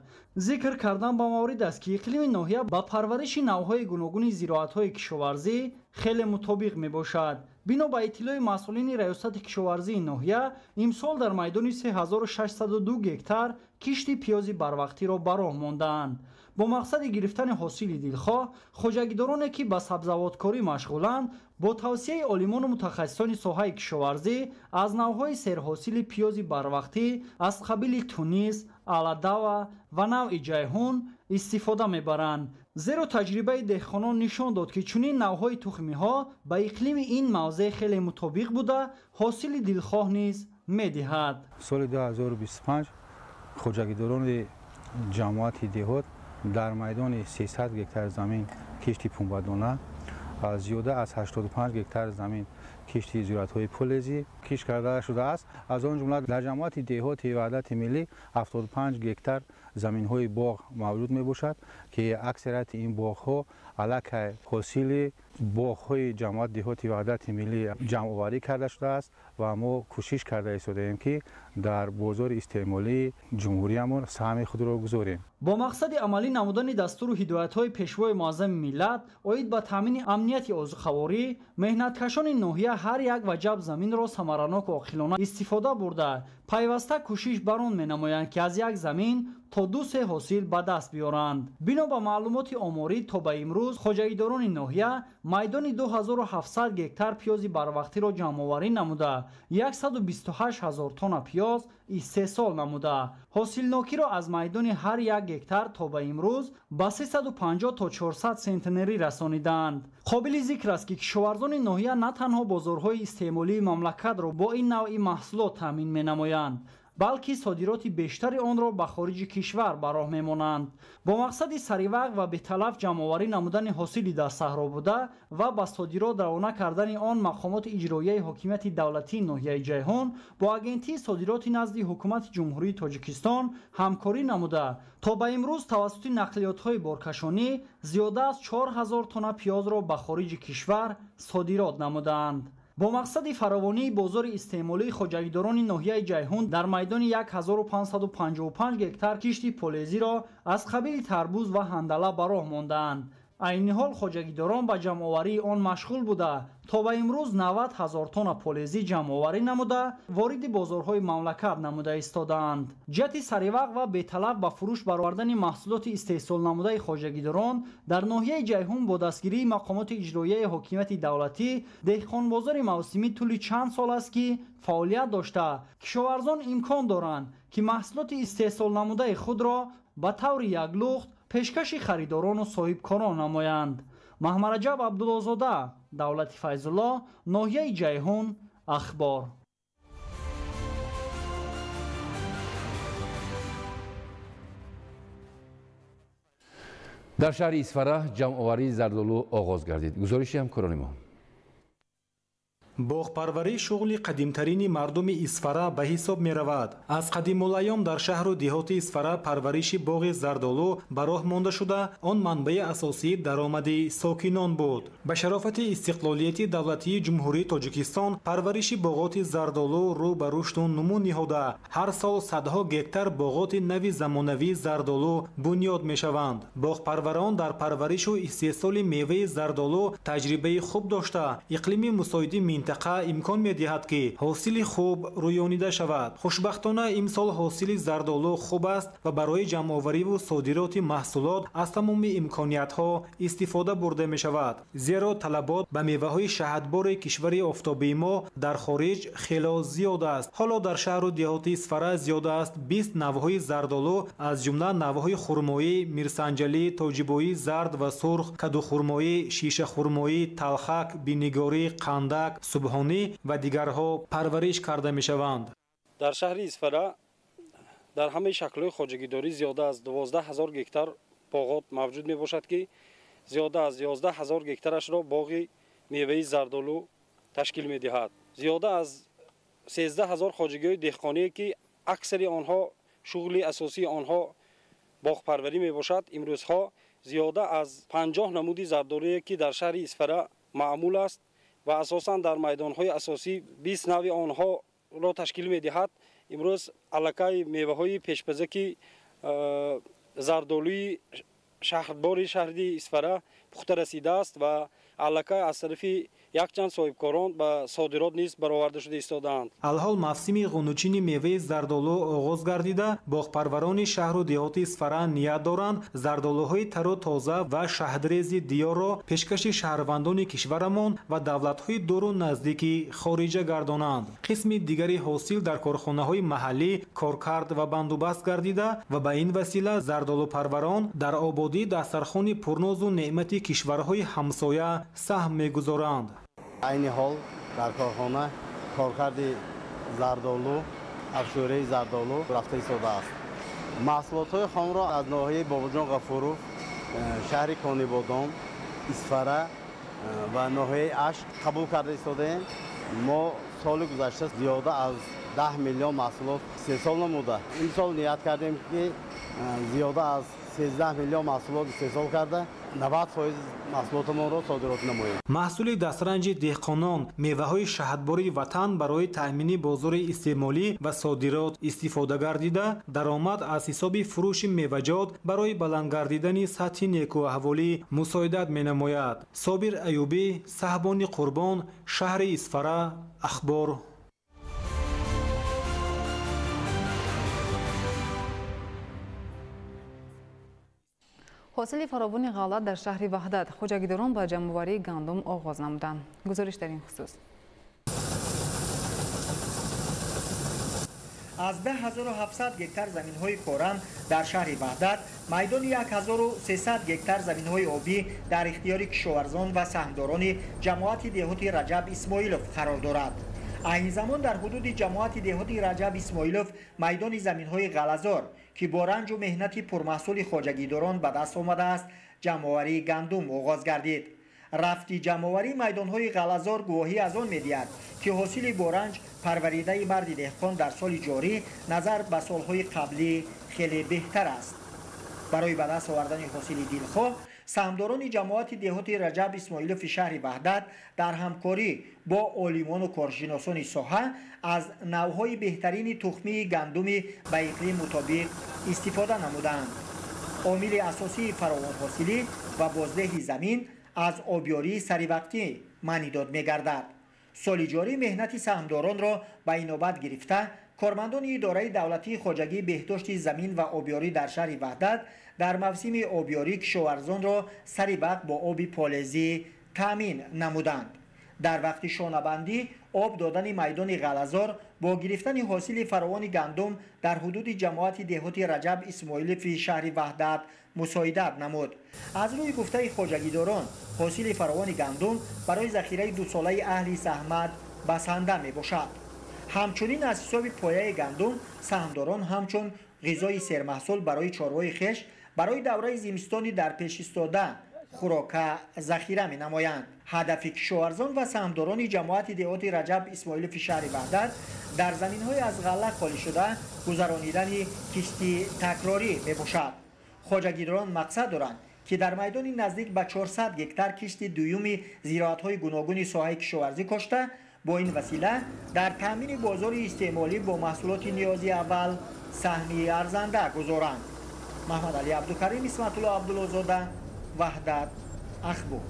Зикр кардан ба маврид аст, ки иқлими ноҳия ба парвариши навъҳои гуногуни зироатҳои кишоварзӣ хеле мутобиқ мебошад. Бино ба иттилои масъулини раёсати кишоварзии ноҳия, имсол дар майдони 3602 гектар кишти пиёзи барвақтиро ба роҳ мондаанд. Бо мақсади гирифтани ҳосили дилхоҳ, хоҷагидороне, ки ба сабзавоткорӣ машғуланд, бо тавсияи олимону мутахассисони соҳаи кишоварзӣ аз навъҳои серҳосили пиёзи барвақтӣ аз қабили Тунис, Аладава ва навъи Ҷайҳун истифода мебаранд. Зеро таҷрибаи деҳқонон нишон дод, ки чунин навъҳои тухмиҳо ба иқлими ин мавзеъ хеле мутобиқ буда, ҳосили дилхоҳ низ медиҳад. Соли 2025 хоҷагидорони ҷамоати деҳот дар майдони 300 гектар замин кишти пунбадона, зиёда аз 85 гектар замин кишти зироатҳои полезӣ кишт карда шудааст. Аз он ҷумла дар ҷамоати деҳоти Ваҳдати Миллӣ 75 гектар заминҳои боғ мавҷуд мебошад, ки аксарияти ин боғҳо аллакай ҳосили боғҳои ҷамоати деҳоти Ваҳдати Миллӣ ҷамъоварӣ карда шудааст ва мо кӯшиш карда истодаем, ки дар бозори истеъмолии ҷумҳуриямон саҳми худро гузорем. Бо мақсади амалӣ намудани дастуру ҳидоятҳои пешвои муаззами миллат оид ба таъмини амнияти озуқаворӣ, меҳнаткашони ноҳия ҳар як ваҷаб заминро самараноку оқилона истифода бурда, пайваста кӯшиш бар он менамоянд, ки аз як замин то 2-3 ҳосил ба даст биёранд. Бино ба маълумоти оморӣ, то ба имрӯз хоҷагидорони ноҳия майдони 2700 гектар пиёзи барвақтиро ҷамъоварӣ намуда, 128 ҳазор тонна пиёз истеҳсол намуда, ҳосилнокиро аз майдони ҳар як гектар то ба имрӯз ба 350 то 400 сентнерӣ расонидаанд. Қобили зикр аст, ки кишоварзони ноҳия на танҳо бозорҳои истеъмолии мамлакатро бо ин навъи маҳсулот таъмин менамоянд, балки содироти бештари онро ба хориҷи кишвар ба роҳ мемонанд. Бо мақсади саривақт ва беталаф ҷамъоварӣ намудани ҳосили дар саҳро буда ва ба содирот равона кардани он, мақомоти иҷроияи ҳокимияти давлатии ноҳияи Ҷайҳун бо агентии содироти назди ҳукумати Ҷумҳурии Тоҷикистон ҳамкорӣ намуда, то ба имрӯз тавассути нақлиётҳои боркашонӣ зиёда аз 4000 тонна пиёзро ба хориҷи кишвар содирот намудаанд. Бо мақсади фаровонии бозори истеъмолии хоҷагидорони ноҳияи Ҷайҳун дар майдони 1555 гектар кишти полезиро аз қабили тарбуз ва ҳандала ба роҳ мондаанд. Айни ҳол хоҷагидорон ба ҷамъоварии он машғул буда, то ба имрӯз 90 ҳазор тонна полезӣ ҷамъоварӣ намуда, вориди бозорҳои мамлакат намуда истодаанд. Ҷиҳати саривақт ва беталаф ба фурӯш баровардани маҳсулоти истеҳсол намудаи хоҷагидорон дар ноҳияи Ҷайҳун бо дастгирии мақомоти иҷроияи ҳокимияти давлатӣ деҳқонбозори мавсимӣ тӯли чанд сол аст, ки фаъолият дошта, кишоварзон имкон доранд, ки маҳсулоти истеҳсол намудаи худро ба таври яклухт пешкаши харидорону соҳибкорон намоянд. Маҳмараҷаб Абдуллозода, Давлати Файзулло, ноҳияи Ҷайҳун, Ахбор. Дар шаҳри Исфара ҷамъоварии зардолу оғоз гардид. Гузориши ҳамкорони мо. Боғпарварӣ шуғли қадимтарини мардуми Исфара ба ҳисоб меравад. Аз қадимулайём дар шаҳру деҳоти Исфара парвариши боғи зардолу ба роҳ монда шуда, он манбаи асосии даромади сокинон буд. Ба шарофати истиқлолияти давлатии Ҷумҳурии Тоҷикистон парвариши боғоти зардолу рӯ ба рушду нумӯ ниҳода, ҳар сол садҳо гектар боғоти нави замонавии зардолу бунёд мешаванд. Боғпарварон дар парваришу истеҳсоли меваи зардолу таҷрибаи хуб дошта, иқлими мусоиди минтақа имкон медиҳад, ки ҳосили хуб рӯёнида шавад. Хушбахтона, имсол ҳосили зардолу хуб аст ва барои ҷамъовариву содироти маҳсулот аз тамоми имкониятҳо истифода бурда мешавад, зеро талабот ба меваҳои шаҳдбори кишвари офтобии мо дар хориҷ хело зиёд аст. Ҳоло дар шаҳру деҳоти Исфара зиёда аст 20 навъҳои зардолу, аз ҷумла навъҳои хурмоӣ, мирсанҷалӣ, тоҷибоӣ зард ва сурх, кадухурмоӣ, шишахурмоӣ, талхак, бинигорӣ, қандак, субҳонӣ ва дигарҳо парвариш карда мешаванд. Дар шаҳри Исфара дар ҳамаи шаклҳои хоҷагидорӣ зиёда аз 12 ҳазор гектар боғот мавҷуд мебошад, ки зиёда аз 11 ҳазор гектарашро боғи меваи зардолу ташкил медиҳад. Зиёда аз 13 ҳазор хоҷагиҳои деҳқоние, ки аксари онҳо шуғли асосии онҳо боғпарварӣ мебошад, имрӯзҳо зиёда аз 50 намуди зардолуе, ки дар шаҳри Исфара маъмул аст ва асосан дар майдонҳои асосӣ 20 навъи онҳоро ташкил медиҳад, имрӯз аллакай меваҳои пешпазаки зардолуи шаҳрбори шаҳри Исфара пухта расидааст ва аллакай аз тарафи якчанд соҳибкорон ба содирот низ бароварда шуда истодаанд. Алҳол мавсими ғунучини меваи зардолу оғоз гардида, боғпарварони шаҳру деҳоти Исфара ният доранд зардолуҳои тару тоза ва шаҳдрези диёрро пешкаши шаҳрвандони кишварамон ва давлатҳои дуру наздики хориҷа гардонанд. Қисми дигари ҳосил дар корхонаҳои маҳаллӣ коркард ва бандубаст гардида ва ба ин васила зардолупарварон дар ободии дастархони пурнозу неъмати кишварҳои ҳамсоя саҳм мегузоранд. Айни ҳол дар корхона коркарди зардолу, афшураи зардолу рафта истодааст. Маҳсулотҳои хомро аз ноҳияи Бобоҷон Ғафуров, шаҳри Конибодом, Исфара ва ноҳияи Ашт қабул карда истодаем. Мо соли гузашта зиёда аз 10 миллион маҳсулот истеҳсол намуда, имсол ният кардем, ки зиёда аз 13 миллион маҳсулот истеҳсол карда, 90% маҳсулотамонро содирот намоем. Маҳсули дастранҷи деҳқонон, меваҳои шаҳдбори ватан барои таъмини бозори истеъмолӣ ва содирот истифода гардида, даромад аз ҳисоби фурӯши меваҷот барои баланд гардидани сатҳи некӯаҳволӣ мусоидат менамояд. Собир Аюбӣ, Саҳбони Қурбон, шаҳри Исфара, Ахбор. Ҳосили фаровони ғалла дар шаҳри Ваҳдат хоҷагидорон ба ҷамъоварии гандум оғоз намуданд. Гузориш дар ин хусус. Аз 10700 гектар заминҳои корам дар шаҳри Ваҳдат майдони 1300 гектар заминҳои обӣ дар ихтиёри кишоварзон ва саҳмдорони ҷамоати деҳоти Раҷаб Исмоилов қарор дорад. Айни замон дар ҳудуди ҷамоати деҳоти Раҷаб Исмоилов майдони заминҳои ғалазор, ки бо ранҷу меҳнати пурмаҳсули хоҷагидорон ба даст омадааст, ҷамъоварии гандум оғоз гардид. Рафти ҷамъоварии майдонҳои ғалазор гувоҳӣ аз он медиҳад, ки ҳосили боранҷ парваридаи марди деҳқон дар соли ҷорӣ назар ба солҳои қаблӣ хеле беҳтар аст. Барои ба даст овардани ҳосили дилхоҳ саҳмдорони ҷамоати деҳоти Раҷаб Исмоилови шаҳри Ваҳдат дар ҳамкорӣ бо олимону коршиносони соҳа аз навъҳои беҳтарини тухмии гандуми ба иқлим мутобиқ истифода намуданд. Омили асосии фаровонҳосилӣ ва боздеҳи замин аз обёрии саривақтӣ маънидод мегардад. Соли ҷорӣ меҳнати саҳмдоронро ба инобат гирифта, кормандони идораи давлатии хоҷагии беҳдошти замин ва обёрӣ дар шаҳри Ваҳдат дар мавсими обёрӣ кишоварзонро сари вақт бо оби полезӣ таъмин намуданд. Дар вақти шонабандӣ об додани майдони ғалазор бо гирифтани ҳосили фаровони гандум дар ҳудуди ҷамоати деҳоти Раҷаб Исмоилови шаҳри Ваҳдат мусоидат намуд. Аз рӯи гуфтаи хоҷагидорон, ҳосили фаровони гандум барои захираи дусолаи аҳли заҳмат басанда мебошад. Ҳамчунин аз ҳисоби пояи гандум саҳмдорон ҳамчун ғизои сермаҳсул барои чорвои хеш барои давраи зимистони дар пеш истода хӯрока захира менамоянд. Ҳадафи кишоварзон ва саҳмдорони ҷамоати деҳоти Раҷаб Исмоилови шаҳри Ваҳдат дар заминҳои аз ғалла холӣ шуда гузаронидани кишти такрорӣ мебошад. Хоҷагидорон мақсад доранд, ки дар майдони наздик ба 400 гектар кишти дуюми зироатҳои гуногуни соҳаи кишоварзӣ кошта, бо ин васила дар таъмини бозори истеъмолӣ бо маҳсулоти ниёзи аввал саҳми арзанда гузоранд. Маҳмадалӣ Абдукарим, Исматулло Абдуллозода, Ваҳдат, Ахбор.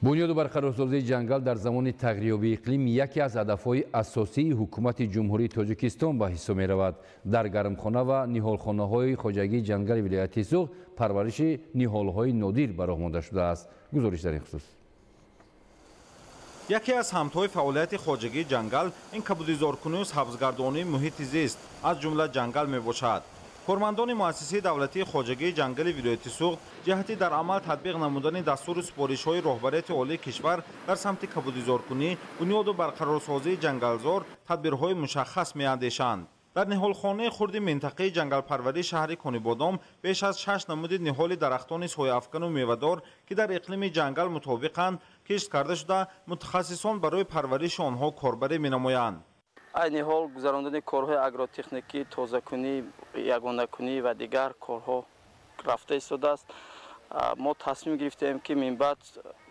Бунёду барқарорсозии ҷангал дар замони тағйирёбии иқлим яке аз ҳадафҳои асосии ҳукумати Ҷумҳурии Тоҷикистон ба ҳисоб меравад. Дар гармхона ва ниҳолхонаҳои хоҷагии ҷангали вилояти Суғд парвариши ниҳолҳои нодир ба роҳ монда шудааст. Гузориш дар ин хусус. Яке аз ҳамтҳои фаъолияти хоҷагии ҷангал ин кабудизоркунию сабзгардонии муҳити зист, аз ҷумла ҷангал мебошад. Кормандони муассисаи давлатии хоҷагии ҷангали вилояти Суғд ҷиҳати дар амал татбиқ намудани дастуру супоришҳои роҳбарияти олии кишвар дар самти кабудизоркунӣ, бунёду барқарорсозии ҷангалзор тадбирҳои мушаххас меандешанд. Дар ниҳолхонаи хурди минтақаи ҷангалпарварии шаҳри Конибодом беш аз 6 намуди ниҳоли дарахтони сояафкану мевадор, ки дар иқлими ҷангал мутобиқанд, кишт карда шуда, мутахассисон барои парвариши онҳо корбарӣ менамоянд. Айни ҳол гузарондани корҳои агротехникӣ, тозакунӣ, ягонакунӣ ва дигар корҳо рафта истодааст. Мо тасмим гирифтем, ки минбаъд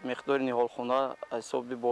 миқдори ниҳолхона аз ҳисоби бо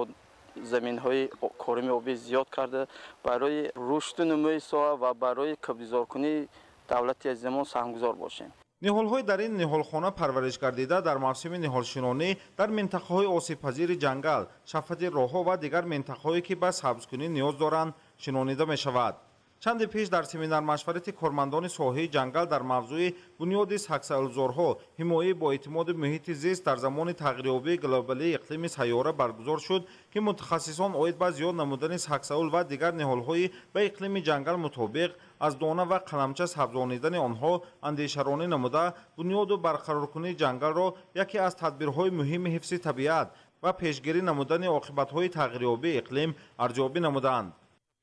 заминҳои корими обӣ зиёд карда, барои рушду нумӯи соҳа ва барои кабудизоркунии давлати азизамон саҳмгузор бошем. Ниҳолҳои дар ин ниҳолхона парвариш гардида дар мавсими ниҳолшинонӣ дар минтақаҳои осебпазири ҷангал, шафати роҳҳо ва дигар минтақаҳое, ки ба сабзкунӣ ниёз доранд, шинонида мешавад. Чанде пеш дар семинар-машварати кормандони соҳаи ҷангал дар мавзӯи бунёди саксаулзорҳо, ҳимояи боэътимоди муҳити зист дар замони тағйирёбии глобалии иқлими сайёра баргузор шуд, ки мутахассисон оид ба зиёд намудани саксаул ва дигар ниҳолҳои ба иқлими ҷангал мутобиқ аз дона ва қаламча сабзонидани онҳо андешаронӣ намуда, бунёду барқароркунии ҷангалро яке аз тадбирҳои муҳими ҳифзи табиат ва пешгирӣ намудани оқибатҳои тағйирёбии иқлим арзёбӣ намуданд.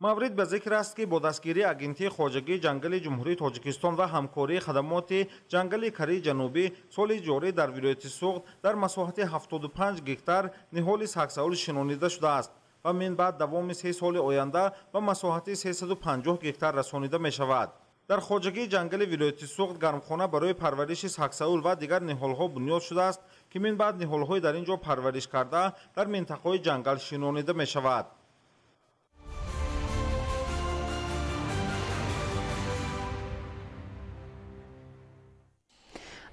Маврид ба зикр аст, ки бо дастгирии Агентии хоҷагии ҷангали Ҷумҳурии Тоҷикистон ва ҳамкории хадамоти ҷангали Кореяи Ҷанубӣ соли ҷорӣ дар вилояти Суғд дар масоҳати 75 гектар ниҳоли саксаул шинонида шудааст ва минбаъд давоми 3 соли оянда ба масоҳати 350 гектар расонида мешавад. Дар хоҷагии ҷангали вилояти Суғд гармхона барои парвариши саксаул ва дигар ниҳолҳо бунёд шудааст, ки минбаъд ниҳолҳои дар ин ҷо парвариш карда дар минтақаҳои ҷангал шинонида мешавад.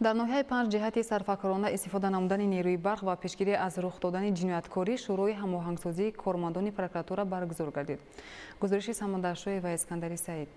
Дар ноҳияи панҷ ҷиҳати сарфакорона истифода намудани нерӯи барқ ва пешгирӣ аз рух додани ҷинояткорӣ шӯрои ҳамоҳангсозии кормандони прокуратура баргузор гардид. Гузориши Самандаршоев ва Искандари Саид.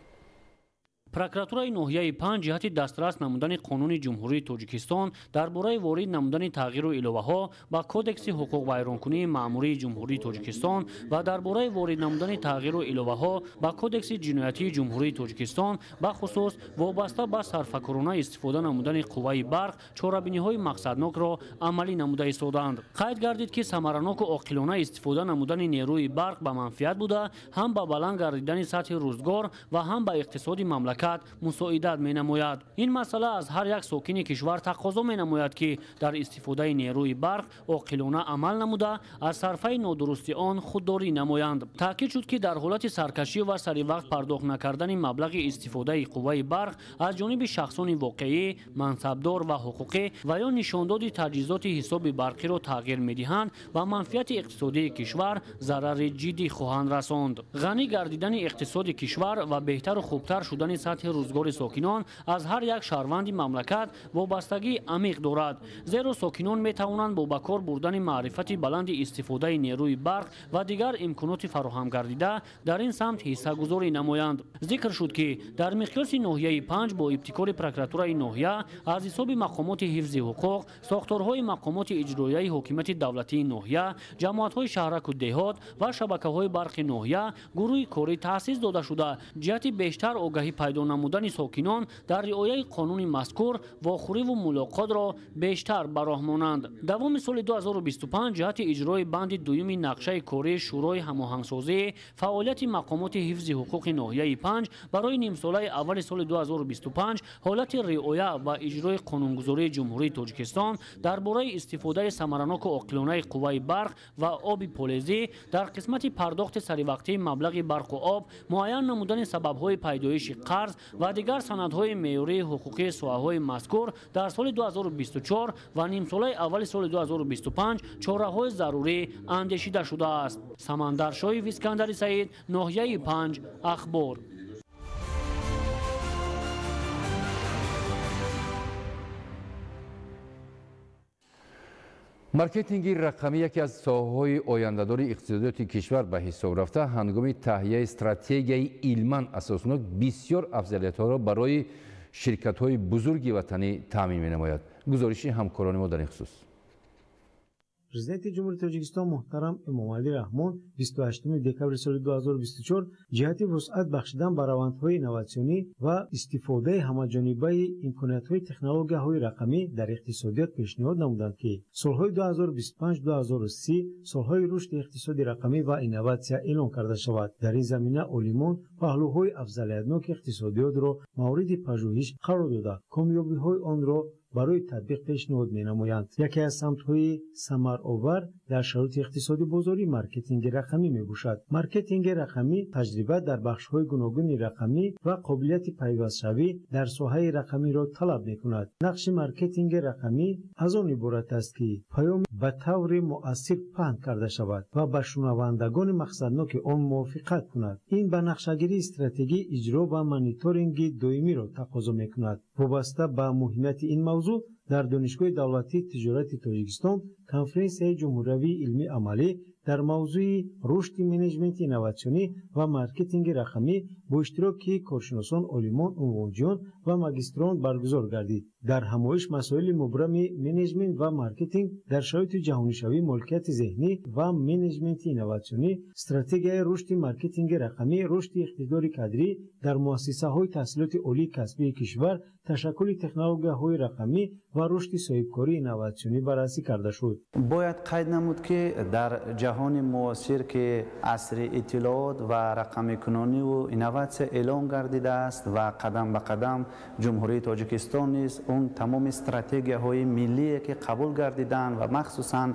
Прокуратураи ноҳияи панҷ ҷиҳати дастрас намудани қонуни Ҷумҳурии Тоҷикистон дар бораи ворид намудани тағйиру иловаҳо ба Кодекси ҳуқуқвайронкунии маъмурии Ҷумҳурии Тоҷикистон ва дар бораи ворид намудани тағйиру иловаҳо ба Кодекси ҷиноятии Ҷумҳурии Тоҷикистон бахусус вобаста ба сарфакорона истифода намудани қувваи барқ чорабиниҳои мақсаднокро амалӣ намуда истодаанд. Қайд гардид, ки самараноку оқилона истифода намудани нерӯи барқ ба манфиат буда, ҳам ба баланд гардидани сатҳи рӯзгор ва ҳам ба иқтисоди мамлакат мусоидат менамояд. Ин масъала аз ҳар як сокини кишвар тақозо менамояд, ки дар истифодаи нерӯи барқ оқилона амал намуда, аз сарфаи нодурусти он худдорӣ намоянд. Таъкид шуд, ки дар ҳолати саркашӣ ва саривақт пардохт накардани маблағи истифодаи қувваи барқ аз ҷониби шахсони воқеӣ, мансабдор ва ҳуқуқӣ ва ё нишондоди таҷҳизоти ҳисоби барқиро тағйир медиҳанд, ба манфиати иқтисодии кишвар зарари ҷиддӣ хоҳанд расонд. Ғанӣ гардидани иқтисоди кишвар ва беҳтару хубтар шудани сатҳи рӯзгори сокинон аз ҳар як шаҳрванди мамлакат вобастагии амиқ дорад, зеро сокинон метавонанд бо ба кор бурдани маърифати баланди истифодаи нерӯи барқ ва дигар имконоти фароҳам гардида дар ин самт ҳиссагузорӣ намоянд. Зикр шуд, ки дар миқёси ноҳияи панҷ бо ибтикори прокуратураи ноҳия аз ҳисоби мақомоти ҳифзи ҳуқуқ, сохторҳои мақомоти иҷроияи ҳокимияти давлатии ноҳия, ҷамоатҳои шаҳраку деҳот ва шабакаҳои барқи ноҳия гурӯҳи корӣ таъсис дода шуда, ҷиҳати бештар огаҳӣ пайдо намудани сокинон дар риояи қонуни мазкур вохӯриву мулоқотро бештар ба роҳ монанд. Давоми соли 2025 ҷиҳати иҷрои банди дуюми нақшаи кории шӯрои ҳамоҳангсозии фаъолияти мақомоти ҳифзи ҳуқуқи ноҳияи панҷ барои нимсолаи аввали соли 2025 ҳолати риоя ва иҷрои қонунгузории Ҷумҳурии Тоҷикистон дар бораи истифодаи самараноку оқилонаи қувваи барқ ва оби полезӣ дар қисмати пардохти саривақтии маблағи барқу об, муайян намудани сабабҳои пайдоиши қарз ва дигар санадҳои меъёрии ҳуқуқии соҳаҳои мазкур дар соли 2024 ва нимсолаи аввали соли 2025 чораҳои зарурӣ андешида шудааст. Самандаршоев, Искандари Саид, ноҳияи панҷ, Ахбор. Маркетинги рақамӣ яке аз соҳаҳои ояндадори иқтисодиёти кишвар ба ҳисоб рафта, ҳангоми таҳияи стратегияи илман асоснок бисёр афзалиятҳоро барои ширкатҳои бузурги ватанӣ таъмин менамояд. Гузориши ҳамкорони мо дар ин хусус. Президенти Ҷумҳурии Тоҷикистон муҳтарам Эмомалӣ Раҳмон 28 декабри соли 2024 ҷиҳати вусъат бахшидан ба равандҳои инноватсионӣ ва истифодаи ҳамаҷонибаи имкониятҳои технологияҳои рақамӣ дар иқтисодиёт пешниҳод намуданд, ки солҳои 2025-2030 солҳои рушди иқтисоди рақамӣ ва инноватсия эълон карда шавад. Дар ин замина олимон паҳлӯҳои афзалиятноки иқтисодиётро мавриди пажӯҳиш қарор дода, комёбиҳои онро барои татбиқ пешниҳод менамоянд. Яке аз самтҳои самаровар дар шароити иқтисоди бозорӣ маркетинги рақамӣ мебошад. Маркетинги рақамӣ таҷриба дар бахшҳои гуногуни рақамӣ ва қобилияти пайвастшавӣ дар соҳаи рақамиро талаб мекунад. Нақши маркетинги рақамӣ аз он иборат аст, ки паём ба таври муассир паҳн карда шавад ва ба шунавандагони мақсадноки он мувофиқат кунад. Ин ба нақшагирии стратегӣ, иҷро ва мониторинги доимиро тақозо мекунад. Вобаста ба муҳимияти ин мавзӯъ дар Донишгоҳи давлатии тиҷорати Тоҷикистон конференсияи ҷумҳуриявии илмии амалӣ дар мавзӯи рушди менеҷменти инноватсионӣ ва маркетинги рақамӣ бо иштироки коршиносон, олимон, унвонҷиён ва магистрон баргузор гардид. Дар ҳамоиш масоили мубрами менеҷмент ва маркетинг дар шароити ҷаҳонишавии моликияти зеҳнӣ ва менеҷменти инноватсионӣ, стратегияи рушди маркетинги рақамӣ, рушди иқтидори кадрӣ дар муассисаҳои таҳсилоти олии касбии кишвар, ташаккули технологияҳои рақамӣ ва рушди соҳибкории инноватсионӣ баррасӣ карда шуд. Бояд қайд намуд, ки дар ҷаҳони муосир, ки асри иттилоот ва рақамикунониву инноватсия эълон гардидааст ва қадам ба қадам Ҷумҳурии Тоҷикистон низ он тамоми стратегияҳои миллие, ки қабул гардиданд ва махсусан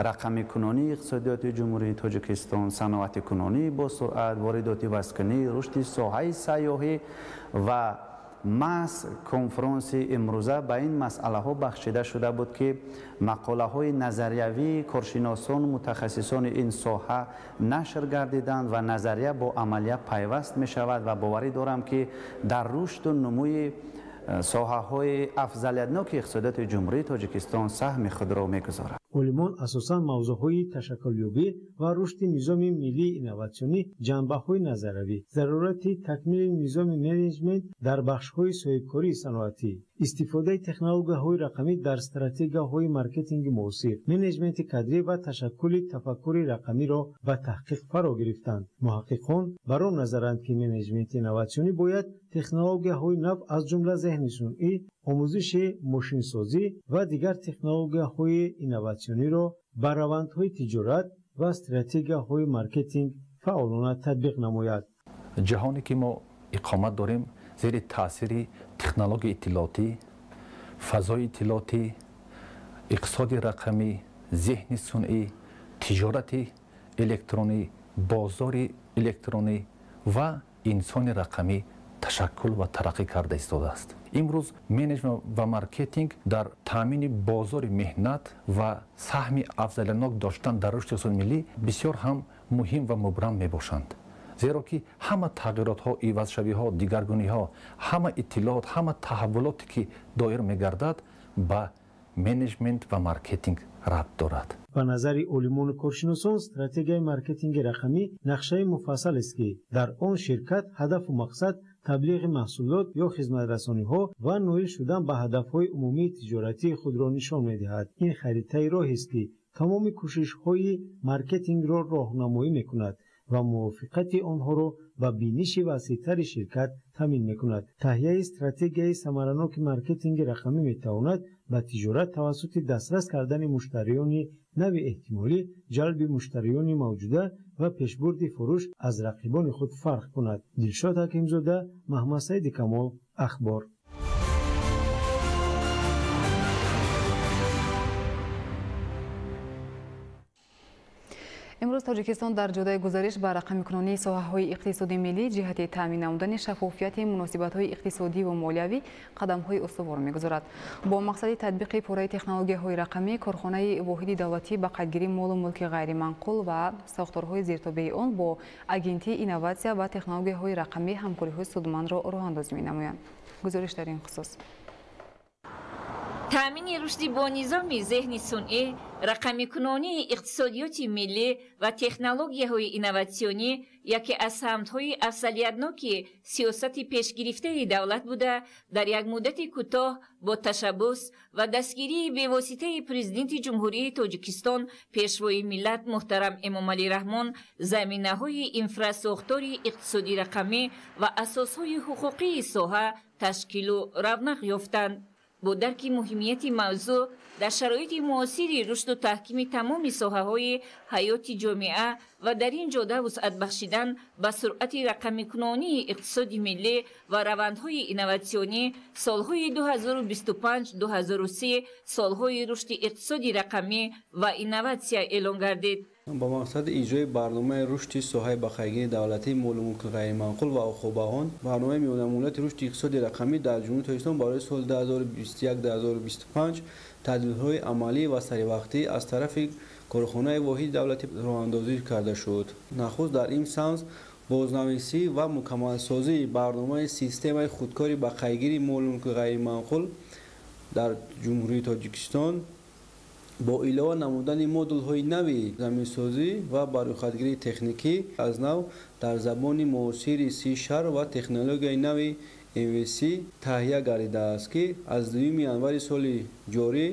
рақамикунонии иқтисодиёти Ҷумҳурии Тоҷикистон, саноатикунонии босуръат, воридоти вазкунӣ, рушди соҳаи сайёҳӣ ва маҳз конфронси имрӯза ба ин масъалаҳо бахшида шуда буд, ки мақолаҳои назариявии коршиносону мутахассисони ин соҳа нашр гардиданд ва назария бо амалия пайваст мешавад ва боварӣ дорам, ки дар рушду нумӯи соҳаҳои афзалиятноки иқтисодиёти Ҷумҳурии Тоҷикистон саҳми худро мегузорад. Олимон асосан мавзӯъҳои ташаккулёбӣ ва рушди низоми миллии инноватсионӣ, ҷанбаҳои назариявӣ, зарурати такмили низоми менеҷмент дар бахшҳои соҳибкории саноатӣ, истифодаи технологияҳои рақамӣ дар стратегияҳои маркетинги муосир, менеҷменти кадрӣ ва ташаккули тафаккури рақамиро ба таҳқиқ фаро гирифтанд. Муҳаққиқон бар он назаранд, ки менеҷменти инноватсионӣ бояд технологияҳои нав, аз ҷумла зеҳни сунъӣ, омӯзиши мошинсозӣ ва дигар технологияҳои инноватсиониро ба равандҳои тиҷорат ва стратегияҳои маркетинг фаъолона татбиқ намояд. Ҷаҳоне ки мо иқомат дорем, зери таъсири технологияи иттилоотӣ, фазои иттилоотӣ, иқтисоди рақамӣ, зеҳни сунъӣ, тиҷорати электронӣ, бозори электронӣ ва инсони рақамӣ ташаккул ва тараққӣ карда истодааст. Имрӯз менеҷмент ва маркетинг дар таъмини бозори меҳнат ва саҳми афзалиятнок доштан дар рушди иқтисоди миллӣ бисёр ҳам муҳим ва мубрам мебошанд. Зеро ки ҳама тағйиротҳо, ивазшавиҳо, дигаргуниҳо, ҳама иттилоот, ҳама таҳаввулоте ки доир мегардад, ба менеҷмент ва маркетинг рабт дорад. Ба назари олимону коршиносон, стратегияи маркетинги рақамӣ нақшаи муфассал аст, ки дар он ширкат ҳадафу мақсад, таблиғи маҳсулот ё хизматрасониҳо ва ноил шудан ба ҳадафҳои умумии тиҷоратии худро нишон медиҳад. Ин харитаи роҳест, ки тамоми кӯшишҳои маркетингро роҳнамоӣ мекунад ва мувофиқати онҳоро ба биниши васеътари ширкат таъмин мекунад. Таҳияи стратегияи самараноки маркетинги рақамӣ метавонад ба тиҷорат тавассути дастрас кардани муштариёни нави эҳтимолӣ, ҷалби муштариёни мавҷуда ва пешбурди фурӯш аз рақибони худ фарқ кунад. Дилшод Ҳакимзода, Маҳмадсаиди Камол, Ахбор. Имрӯз Тоҷикистон дар ҷодаи гузариш ба рақамикунонии соҳаҳои иқтисоди миллӣ ҷиҳати таъмин намудани шаффофияти муносибатҳои иқтисодӣ ва молиявӣ қадамҳои устувор мегузорад. Бо мақсади татбиқи пурраи технологияҳои рақамӣ, корхонаи воҳиди давлатӣ ба қайдгирии молу мулки ғайриманқул ва сохторҳои зертобеи он бо Агентии инноватсия ва технологияҳои рақамӣ ҳамкориҳои судмандро роҳандозӣ менамоянд. Гузориш дар ин хусус. Таъмини рушди бо низоми зеҳни сунъӣ, рақамикунонии иқтисодиёти миллӣ ва технологияҳои инноватсионӣ яке аз самтҳои афзалиятноки сиёсати пешгирифтаи давлат буда, дар як муддати кӯтоҳ бо ташаббус ва дастгирии бевоситаи Президенти Ҷумҳурии Тоҷикистон, Пешвои миллат муҳтарам Эмомалӣ Раҳмон, заминаҳои инфрасохтори иқтисоди рақамӣ ва асосҳои ҳуқуқии соҳа ташкилу равнақ ёфтанд. Бо дарки муҳимияти мавзӯъ дар шароити муосири рушду таҳкими тамоми соҳаҳои ҳаёти ҷомеа ва дар ин ҷода вусъат бахшидан ба суръати рақамикунонии иқтисоди миллӣ ва равандҳои инноватсионӣ, солҳои 2025-2030 солҳои рушди иқтисоди рақамӣ ва инноватсия эълон гардид. Ба мақсади иҷрои барномаи рушди соҳаи ба қайдгирии давлатии молу мулки ғайриманқул ва уқубаҳон, барномаи миёнамуҳлати рушди иқтисоди рақамӣ дар Ҷумҳурии Тоҷикистон барои соли 2021-2025 тадбирҳои амалӣ ва саривақтӣ аз тарафи корхонаи воҳиди давлатӣ роҳандозӣ карда шуд. Нахуст дар ин самт бознависӣ ва мукаммалсозии барномаи системаи худкори ба қайдгирии молу мулки ғайриманқул дар Ҷумҳурии Тоҷикистон бо илова намудани модулҳои нави заминсозӣ ва барӯйхатгирии техникӣ аз нав дар забони муосири C# ва технологияи нави MVC таҳия гардидааст, ки аз 2 январи соли ҷорӣ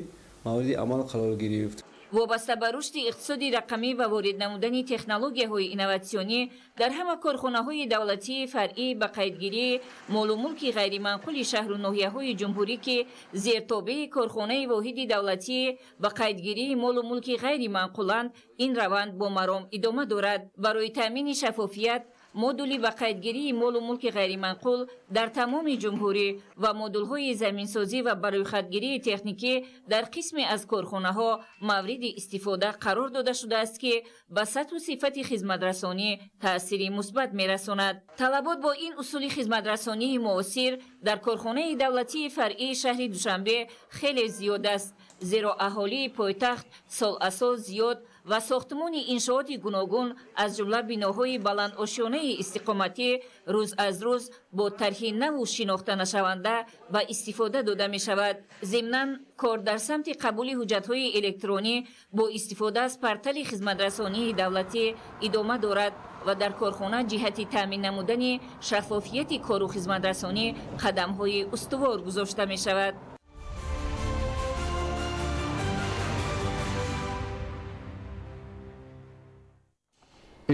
мавриди амал қарор гирифт. Вобаста ба рушди иқтисоди рақамӣ ва ворид намудани технологияҳои инноватсионӣ дар ҳама корхонаҳои давлатии фаръӣ ба қайдгирии молу мулки ғайриманқули шаҳру ноҳияҳои ҷумҳурӣ, ки зертобеи корхонаи воҳиди давлатии ба қайдгирии молу мулки ғайриманқуланд, ин раванд бо маром идома дорад. Барои таъмини шаффофият, модули ба қайдгирии молу мулки ғайриманқул дар тамоми ҷумҳурӣ ва модулҳои заминсозӣ ва барӯйхатгирии техникӣ дар қисме аз корхонаҳо мавриди истифода қарор дода шудааст, ки ба сатҳу сифати хизматрасонӣ таъсири мусбат мерасонад. Талабот бо ин усули хизматрасонии муосир дар корхонаи давлатии фаръии шаҳри Душанбе хеле зиёд аст, зеро аҳолии пойтахт сол аз сол зиёд ва сохтмони иншооти гуногун аз ҷумла биноҳои баландошёнаи истиқоматӣ рӯз аз рӯз бо тарҳи наву шинохтанашаванда ба истифода дода мешавад. Зимнан кор дар самти қабули ҳуҷҷатҳои электронӣ бо истифода аз портали хизматрасонии давлатӣ идома дорад ва дар корхона ҷиҳати таъмин намудани шаффофияти кору хизматрасонӣ қадамҳои устувор гузошта мешавад.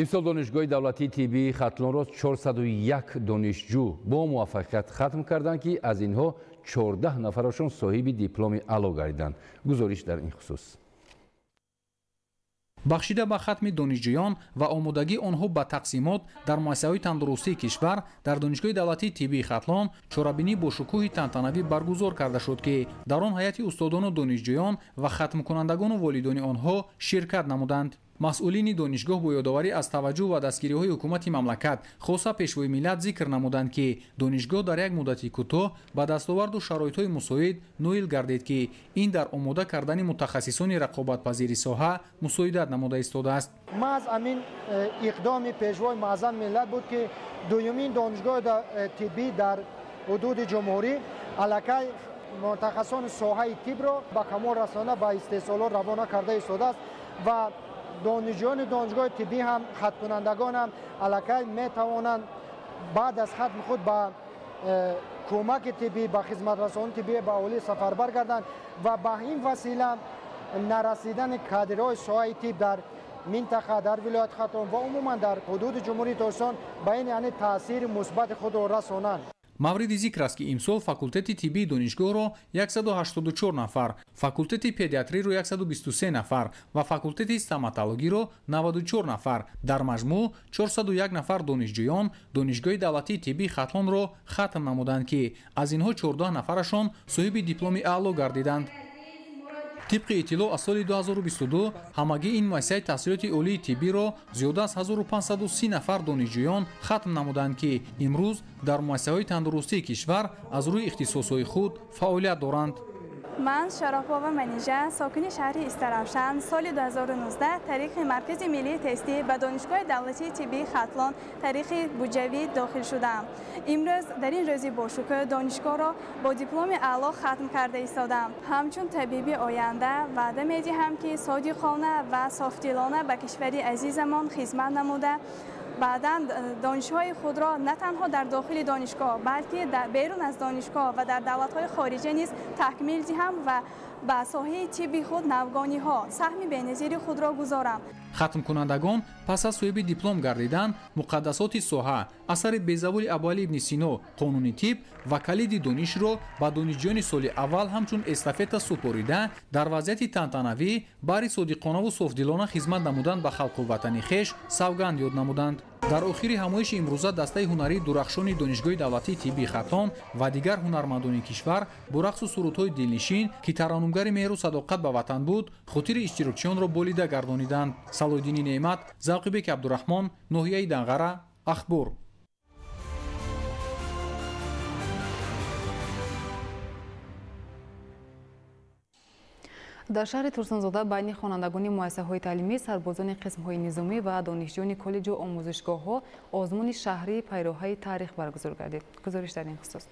Имсол Донишгоҳи давлатии тиббии Хатлонро 401 донишҷӯ бо муваффақият хатм карданд, ки аз инҳо 14 нафарашон соҳиби дипломи аъло гардиданд. Гузориш дар ин хусус. Бахшида ба хатми донишҷӯён ва омодагии онҳо ба тақсимот дар муассисаҳои тандурустии кишвар дар Донишгоҳи давлатии тиббии Хатлон чорабинӣ бо шукӯҳи тантанавӣ баргузор карда шуд, ки дар он ҳайати устодону донишҷӯён ва хатмкунандагону волидони онҳо ширкат намуданд. Масъулини донишгоҳ бо ёдоварӣ аз таваҷҷӯҳ ва дастгириҳои ҳукумати мамлакат, хоса Пешвои миллат, зикр намуданд, ки донишгоҳ дар як муддати кӯтоҳ ба дастоварду шароитҳои мусоид ноил гардид, ки ин дар омода кардани мутахассисони рақобатпазири соҳа мусоидат намуда истодааст. Маҳз ҳамин иқдоми Пешвои муаззами миллат буд, ки дуюмин донишгоҳи тиббӣ дар ҳудуди ҷумҳурӣ аллакай мутахассисони соҳаи тиббро ба камол расонда, ба истеҳсолот равона карда истодааст ва донишҷӯёни донишгоҳи тиббӣ ҳам, хаткунандагон ҳам аллакай метавонанд баъд аз хатми худ ба кӯмаки тиббӣ, ба хизматрасонии тиббӣ ба аҳолӣ сафарбар гарданд ва ба ин васила нарасидани кадрҳои соҳаи тиб дар минтақа, дар вилояти Хатлон ва умуман дар ҳудуди Ҷумҳурии Тоҷикистон ба ин яъне таъсири мусбати худро расонанд. Мавриди зикр аст, ки имсол факултети тиббии донишгоҳро 184 нафар, факултети педиатриро 123 нафар ва факултети стоматологиро 94 нафар, дар маҷмӯъ 401 нафар донишҷӯён Донишгоҳи давлатии тиббии Хатлонро хатм намуданд, ки аз инҳо 14 нафарашон соҳиби дипломи аъло гардиданд. Тибқи иттилоъ, аз соли 2022 ҳамагӣ ин муассисаи таҳсилоти олии тиббиро зиёда аз 1530 нафар донишҷӯён хатм намуданд, ки имрӯз дар муассисаҳои тандурустии кишвар аз рӯи ихтисосҳои худ фаъолият доранд. Ман Шаропова Манижа, сокини шаҳри Истаравшан, соли 2019 тариқи Маркази миллии тестӣ ба Донишгоҳи давлатии тиббии Хатлон тариқи буҷавӣ дохил шудам. Имрӯз дар ин рӯзи бошукӯҳ донишгоҳро бо дипломи аъло хатм карда истодам. Ҳамчун табиби оянда ваъда медиҳам, ки содиқона ва софдилона ба кишвари азизамон хизмат намуда, баъдан донишҳои худро на танҳо дар дохили донишгоҳ, балки берун аз донишгоҳ ва дар давлатҳои хориҷа низ такмил диҳам ва ба соҳаи тибби худ навгониҳо саҳми беназири худро гузорам. Хатмкунандагон пас аз соҳиби диплом гардидан муқаддасоти соҳа, асари безаволи Абуалӣ ибни Сино, қонуни тиб ва калиди донишро ба донишҷӯёни соли аввал ҳамчун эстафета супорида, дар вазъияти тантанавӣ баҳри содиқонаву софдилона хизмат намудан ба халқу ватани хеш савганд ёд намуданд. Дар охири ҳамоиши имрӯза дастаи ҳунарии дурахшони Донишгоҳи давлатии тиббии Хатлон ва дигар ҳунармандони кишвар бо рақсу сурудҳои дилнишин, ки тараннумгари меҳру садоқат ба ватан буд, хотири иштирокчиёнро болида гардониданд. Салоҳиддини Неъмат, Завқибек Абдураҳмон, ноҳияи Данғара, Ахбор. Дар шаҳри Турсунзода байни хонандагони муассисаҳои таълимӣ, сарбозони қисмҳои низомӣ ва донишҷӯёни коллеҷу омӯзишгоҳҳо озмуни шаҳрии пайроҳаи таърих баргузор гардид. Гузориш дар ин хусус.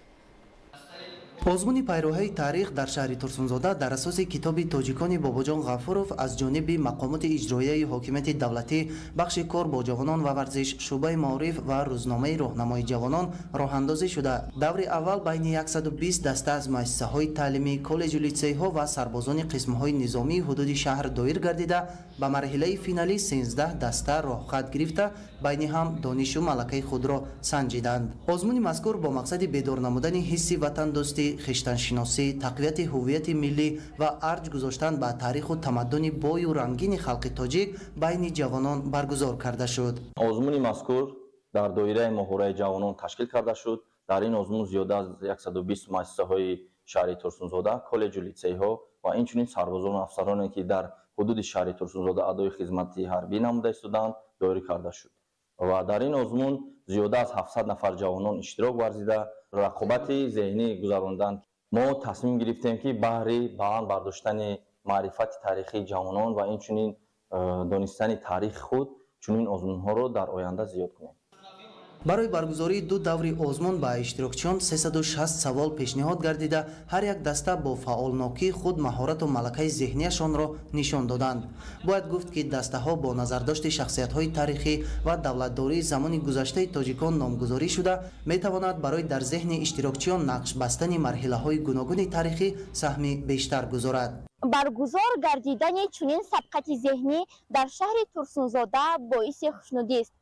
Озмуни пайроҳаи таърих дар шаҳри Турсунзода дар асоси китоби тоҷикони Бобоҷон Ғафуров аз ҷониби мақомоти иҷроияи ҳокимияти давлатӣ, бахши кор бо ҷавонон ва варзиш, шӯъбаи маориф ва рӯзномаи роҳнамои ҷавонон роҳандозӣ шуда. Даври аввал байни 120 даста аз муассисаҳои таълимӣ, коллеҷу литсейҳо ва сарбозони қисмҳои низомии ҳудуди шаҳр доир гардида, ба марҳилаи финалӣ 13 даста роҳхат гирифта, байни ҳам донишу малакаи худро санҷиданд. Озмуни мазкур бо мақсади бедор намудани ҳисси ватандӯстӣ, хештаншиносӣ, тақвияти ҳуввияти миллӣ ва арҷ гузоштан ба таъриху тамаддуни бою рангини халқи тоҷик байни ҷавонон баргузор карда шуд. Озмуни мазкур дар доираи моҳвораи ҷавонон ташкил карда шуд. Дар ин озмун зиёда аз 120 муассисаҳои шаҳри Турсунзода, коллеҷу литсейҳо ва инчунин сарбозону афсароне, ки дар ҳудуди шаҳри Турсунзода адои хизмати ҳарбӣ намуда истоданд, доир карда шуд. Ва дар ин озмун зиёда аз 700 нафар ҷавонон иштирок варзида, рақобати зеҳнӣ гузаронданд. Мо тасмим гирифтем, ки баҳри баланд бардоштани маърифати таърихии ҷавонон ва инчунин донистани таърихи худ чунин озмунҳоро дар оянда зиёд кунем. Барои баргузории ду даври озмун ба иштирокчиён 360 савол пешниҳод гардида, ҳар як даста бо фаъолнокии худ маҳорату малакаи зеҳнияшонро нишон доданд. Бояд гуфт, ки дастаҳо бо назардошти шахсиятҳои таърихӣ ва давлатдории замони гузаштаи тоҷикон номгузорӣ шуда, метавонад барои дар зеҳни иштирокчиён нақш бастани марҳилаҳои гуногуни таърихӣ саҳми бештар гузорад. Баргузор гардидани чунин сабқати зеҳнӣ дар шаҳри Турсунзода боиси хушнудист,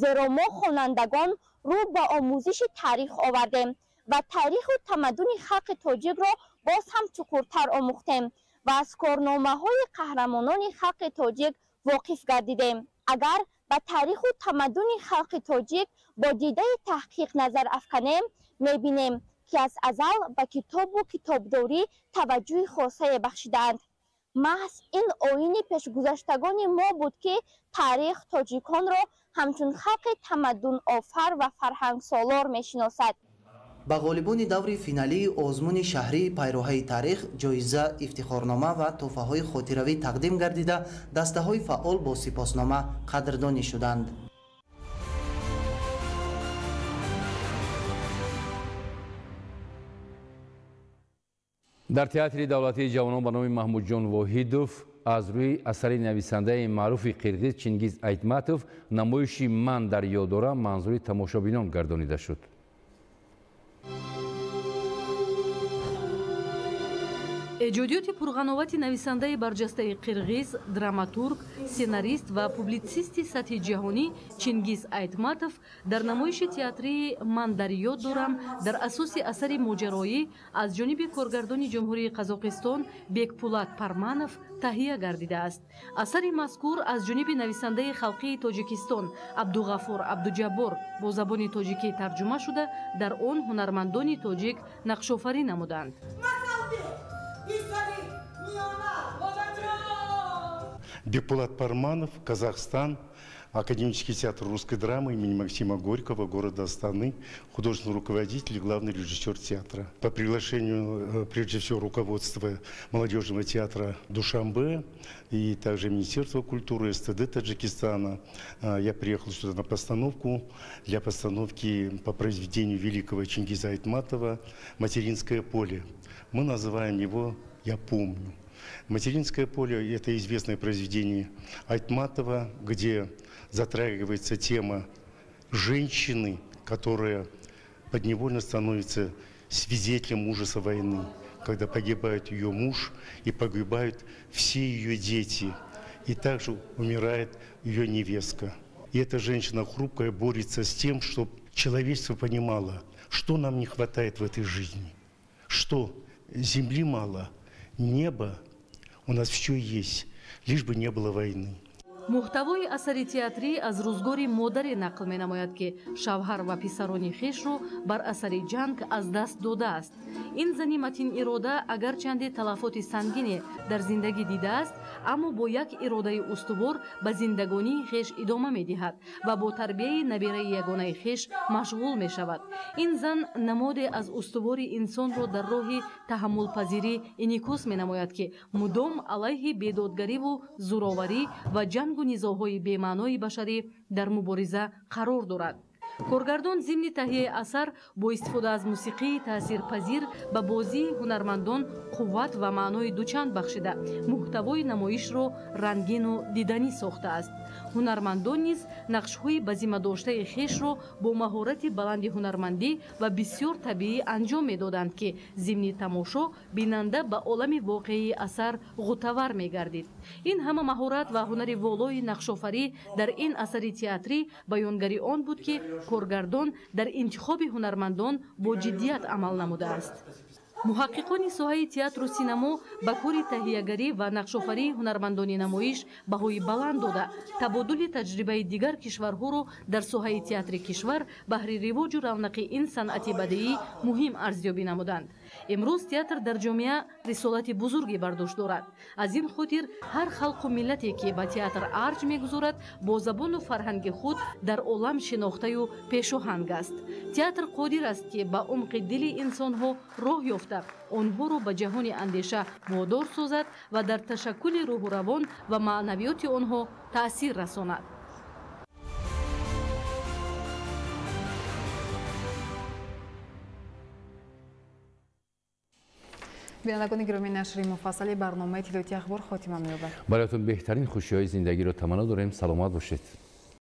зеро мо хонандагон рӯ ба омӯзиши таърих овардем ва таъриху тамаддуни халқи тоҷикро боз ҳам чуқуртар омӯхтем ва аз корномаҳои қаҳрамонони халқи тоҷик воқиф гардидем. Агар ба таъриху тамаддуни халқи тоҷик бо дидаи таҳқиқ назар афканем, мебинем, ки аз азал ба китобу китобдорӣ таваҷҷӯҳи хосае бахшидаанд. Маҳз ин оини пешгузаштагони мо буд, ки таърих тоҷиконро ҳамчун халқи тамаддунофар ва фарҳангсолор мешиносад. Ба ғолибони даври финалии озмуни шаҳрии пайроҳаи таърих ҷоиза, ифтихорнома ва тӯҳфаҳои хотиравӣ тақдим гардида, дастаҳои фаъол бо сипоснома қадрдонӣ шуданд. Дар театри давлатии ҷавонон ба номи Маҳмудҷон Воҳидов аз рӯи асари нависандаи маъруфи қирғиз Чингиз Айтматов намоиши «Ман дар ёд дорам» манзури тамошобинон гардонида шуд. Эҷодиёти пурғановати нависандаи барҷастаи қирғиз, драматург, сценарист ва публитсисти сатҳи ҷаҳонӣ Чингиз Айтматов дар намоиши театрии «Ман дар ёд дорам» дар асоси асари моҷароӣ аз ҷониби коргардони Ҷумҳурии Қазоқистон Бекпулат Парманов таҳия гардидааст. Асари мазкур аз ҷониби нависандаи халқии Тоҷикистон Абдуғафур Абдуҷаббор бо забони тоҷикӣ тарҷума шуда, дар он ҳунармандони тоҷик нақшофарӣ намуданд. Бекпулат Парманов, Казахстан, Академический театр русской драмы имени Максима Горького, города Астаны, художественный руководитель и главный режиссер театра. По приглашению, прежде всего, руководства молодежного театра Душанбе и также Министерства культуры СТД Таджикистана, я приехал сюда на постановку, для постановки по произведению великого Чингиза Айтматова «Материнское поле». Мы называем его «Я помню». «Материнское поле» – это известное произведение Айтматова, где затрагивается тема женщины, которая подневольно становится свидетелем ужаса войны, когда погибает ее муж и погибают все ее дети, и также умирает ее невестка. И эта женщина хрупкая борется с тем, чтобы человечество понимало, что нам не хватает в этой жизни, что земли мало, небо у нас все есть, лишь бы не было войны. Муҳтавои асари театрӣ аз рӯзгори модаре нақл менамояд, ки шавҳар ва писарони хешро бар асари ҷанг аз даст додааст. Ин зани матинирода агарчанде талафоти сангине дар зиндагӣ дидааст, аммо бо як иродаи устувор ба зиндагонии хеш идома медиҳад ва бо тарбияи набираи ягонаи хеш машғул мешавад. Ин зан намоде аз устувори инсонро дар роҳи таҳаммулпазирӣ инъикос менамояд, ки мудом алайҳи бедодгариву зӯроварӣ ва ҷангу низоъҳои бемаънои башарӣ дар мубориза қарор дорад. Коргардон зимни таҳияи асар бо истифода аз мусиқии таъсирпазир ба бозии ҳунармандон қувват ва маънои дучанд бахшида, муҳтавои намоишро рангину диданӣ сохтааст. Ҳунармандон низ нақшҳои ба зимма доштаи хешро бо маҳорати баланди ҳунармандӣ ва бисёр табиӣ анҷом медоданд, ки зимни тамошо бинанда ба олами воқеии асар ғутавар мегардид. Ин ҳама маҳорат ва ҳунари волои нақшофарӣ дар ин асари театрӣ баёнгари он буд, ки коргардон дар интихоби ҳунармандон бо ҷиддият амал намудааст. Муҳаққиқони соҳаи театру синамо ба кори таҳиягарӣ ва нақшофарии ҳунармандони намоиш баҳои баланд дода, табодули таҷрибаи дигар кишварҳоро дар соҳаи театри кишвар баҳри ривоҷу равнақи ин санъати бадеӣ муҳим арзёбӣ намуданд. Имрӯз театр дар ҷомеа рисолати бузурге бар дӯш дорад. Аз ин хотир ҳар халқу миллате, ки ба театр арҷ мегузорад, бо забону фарҳанги худ дар олам шинохтаю пешоҳанг аст. Театр қодир аст, ки ба умқи дили инсонҳо роҳ ёфта, онҳоро ба ҷаҳони андеша водор созад ва дар ташаккули рӯҳу равон ва маънавиёти онҳо таъсир расонад. Бинандагони гиромӣ, нашри муфассали барномаи иттилоотии ахбор хотима меёбад. Бароятон беҳтарин хушиҳои зиндагиро таманно дорем. Саломат бошед.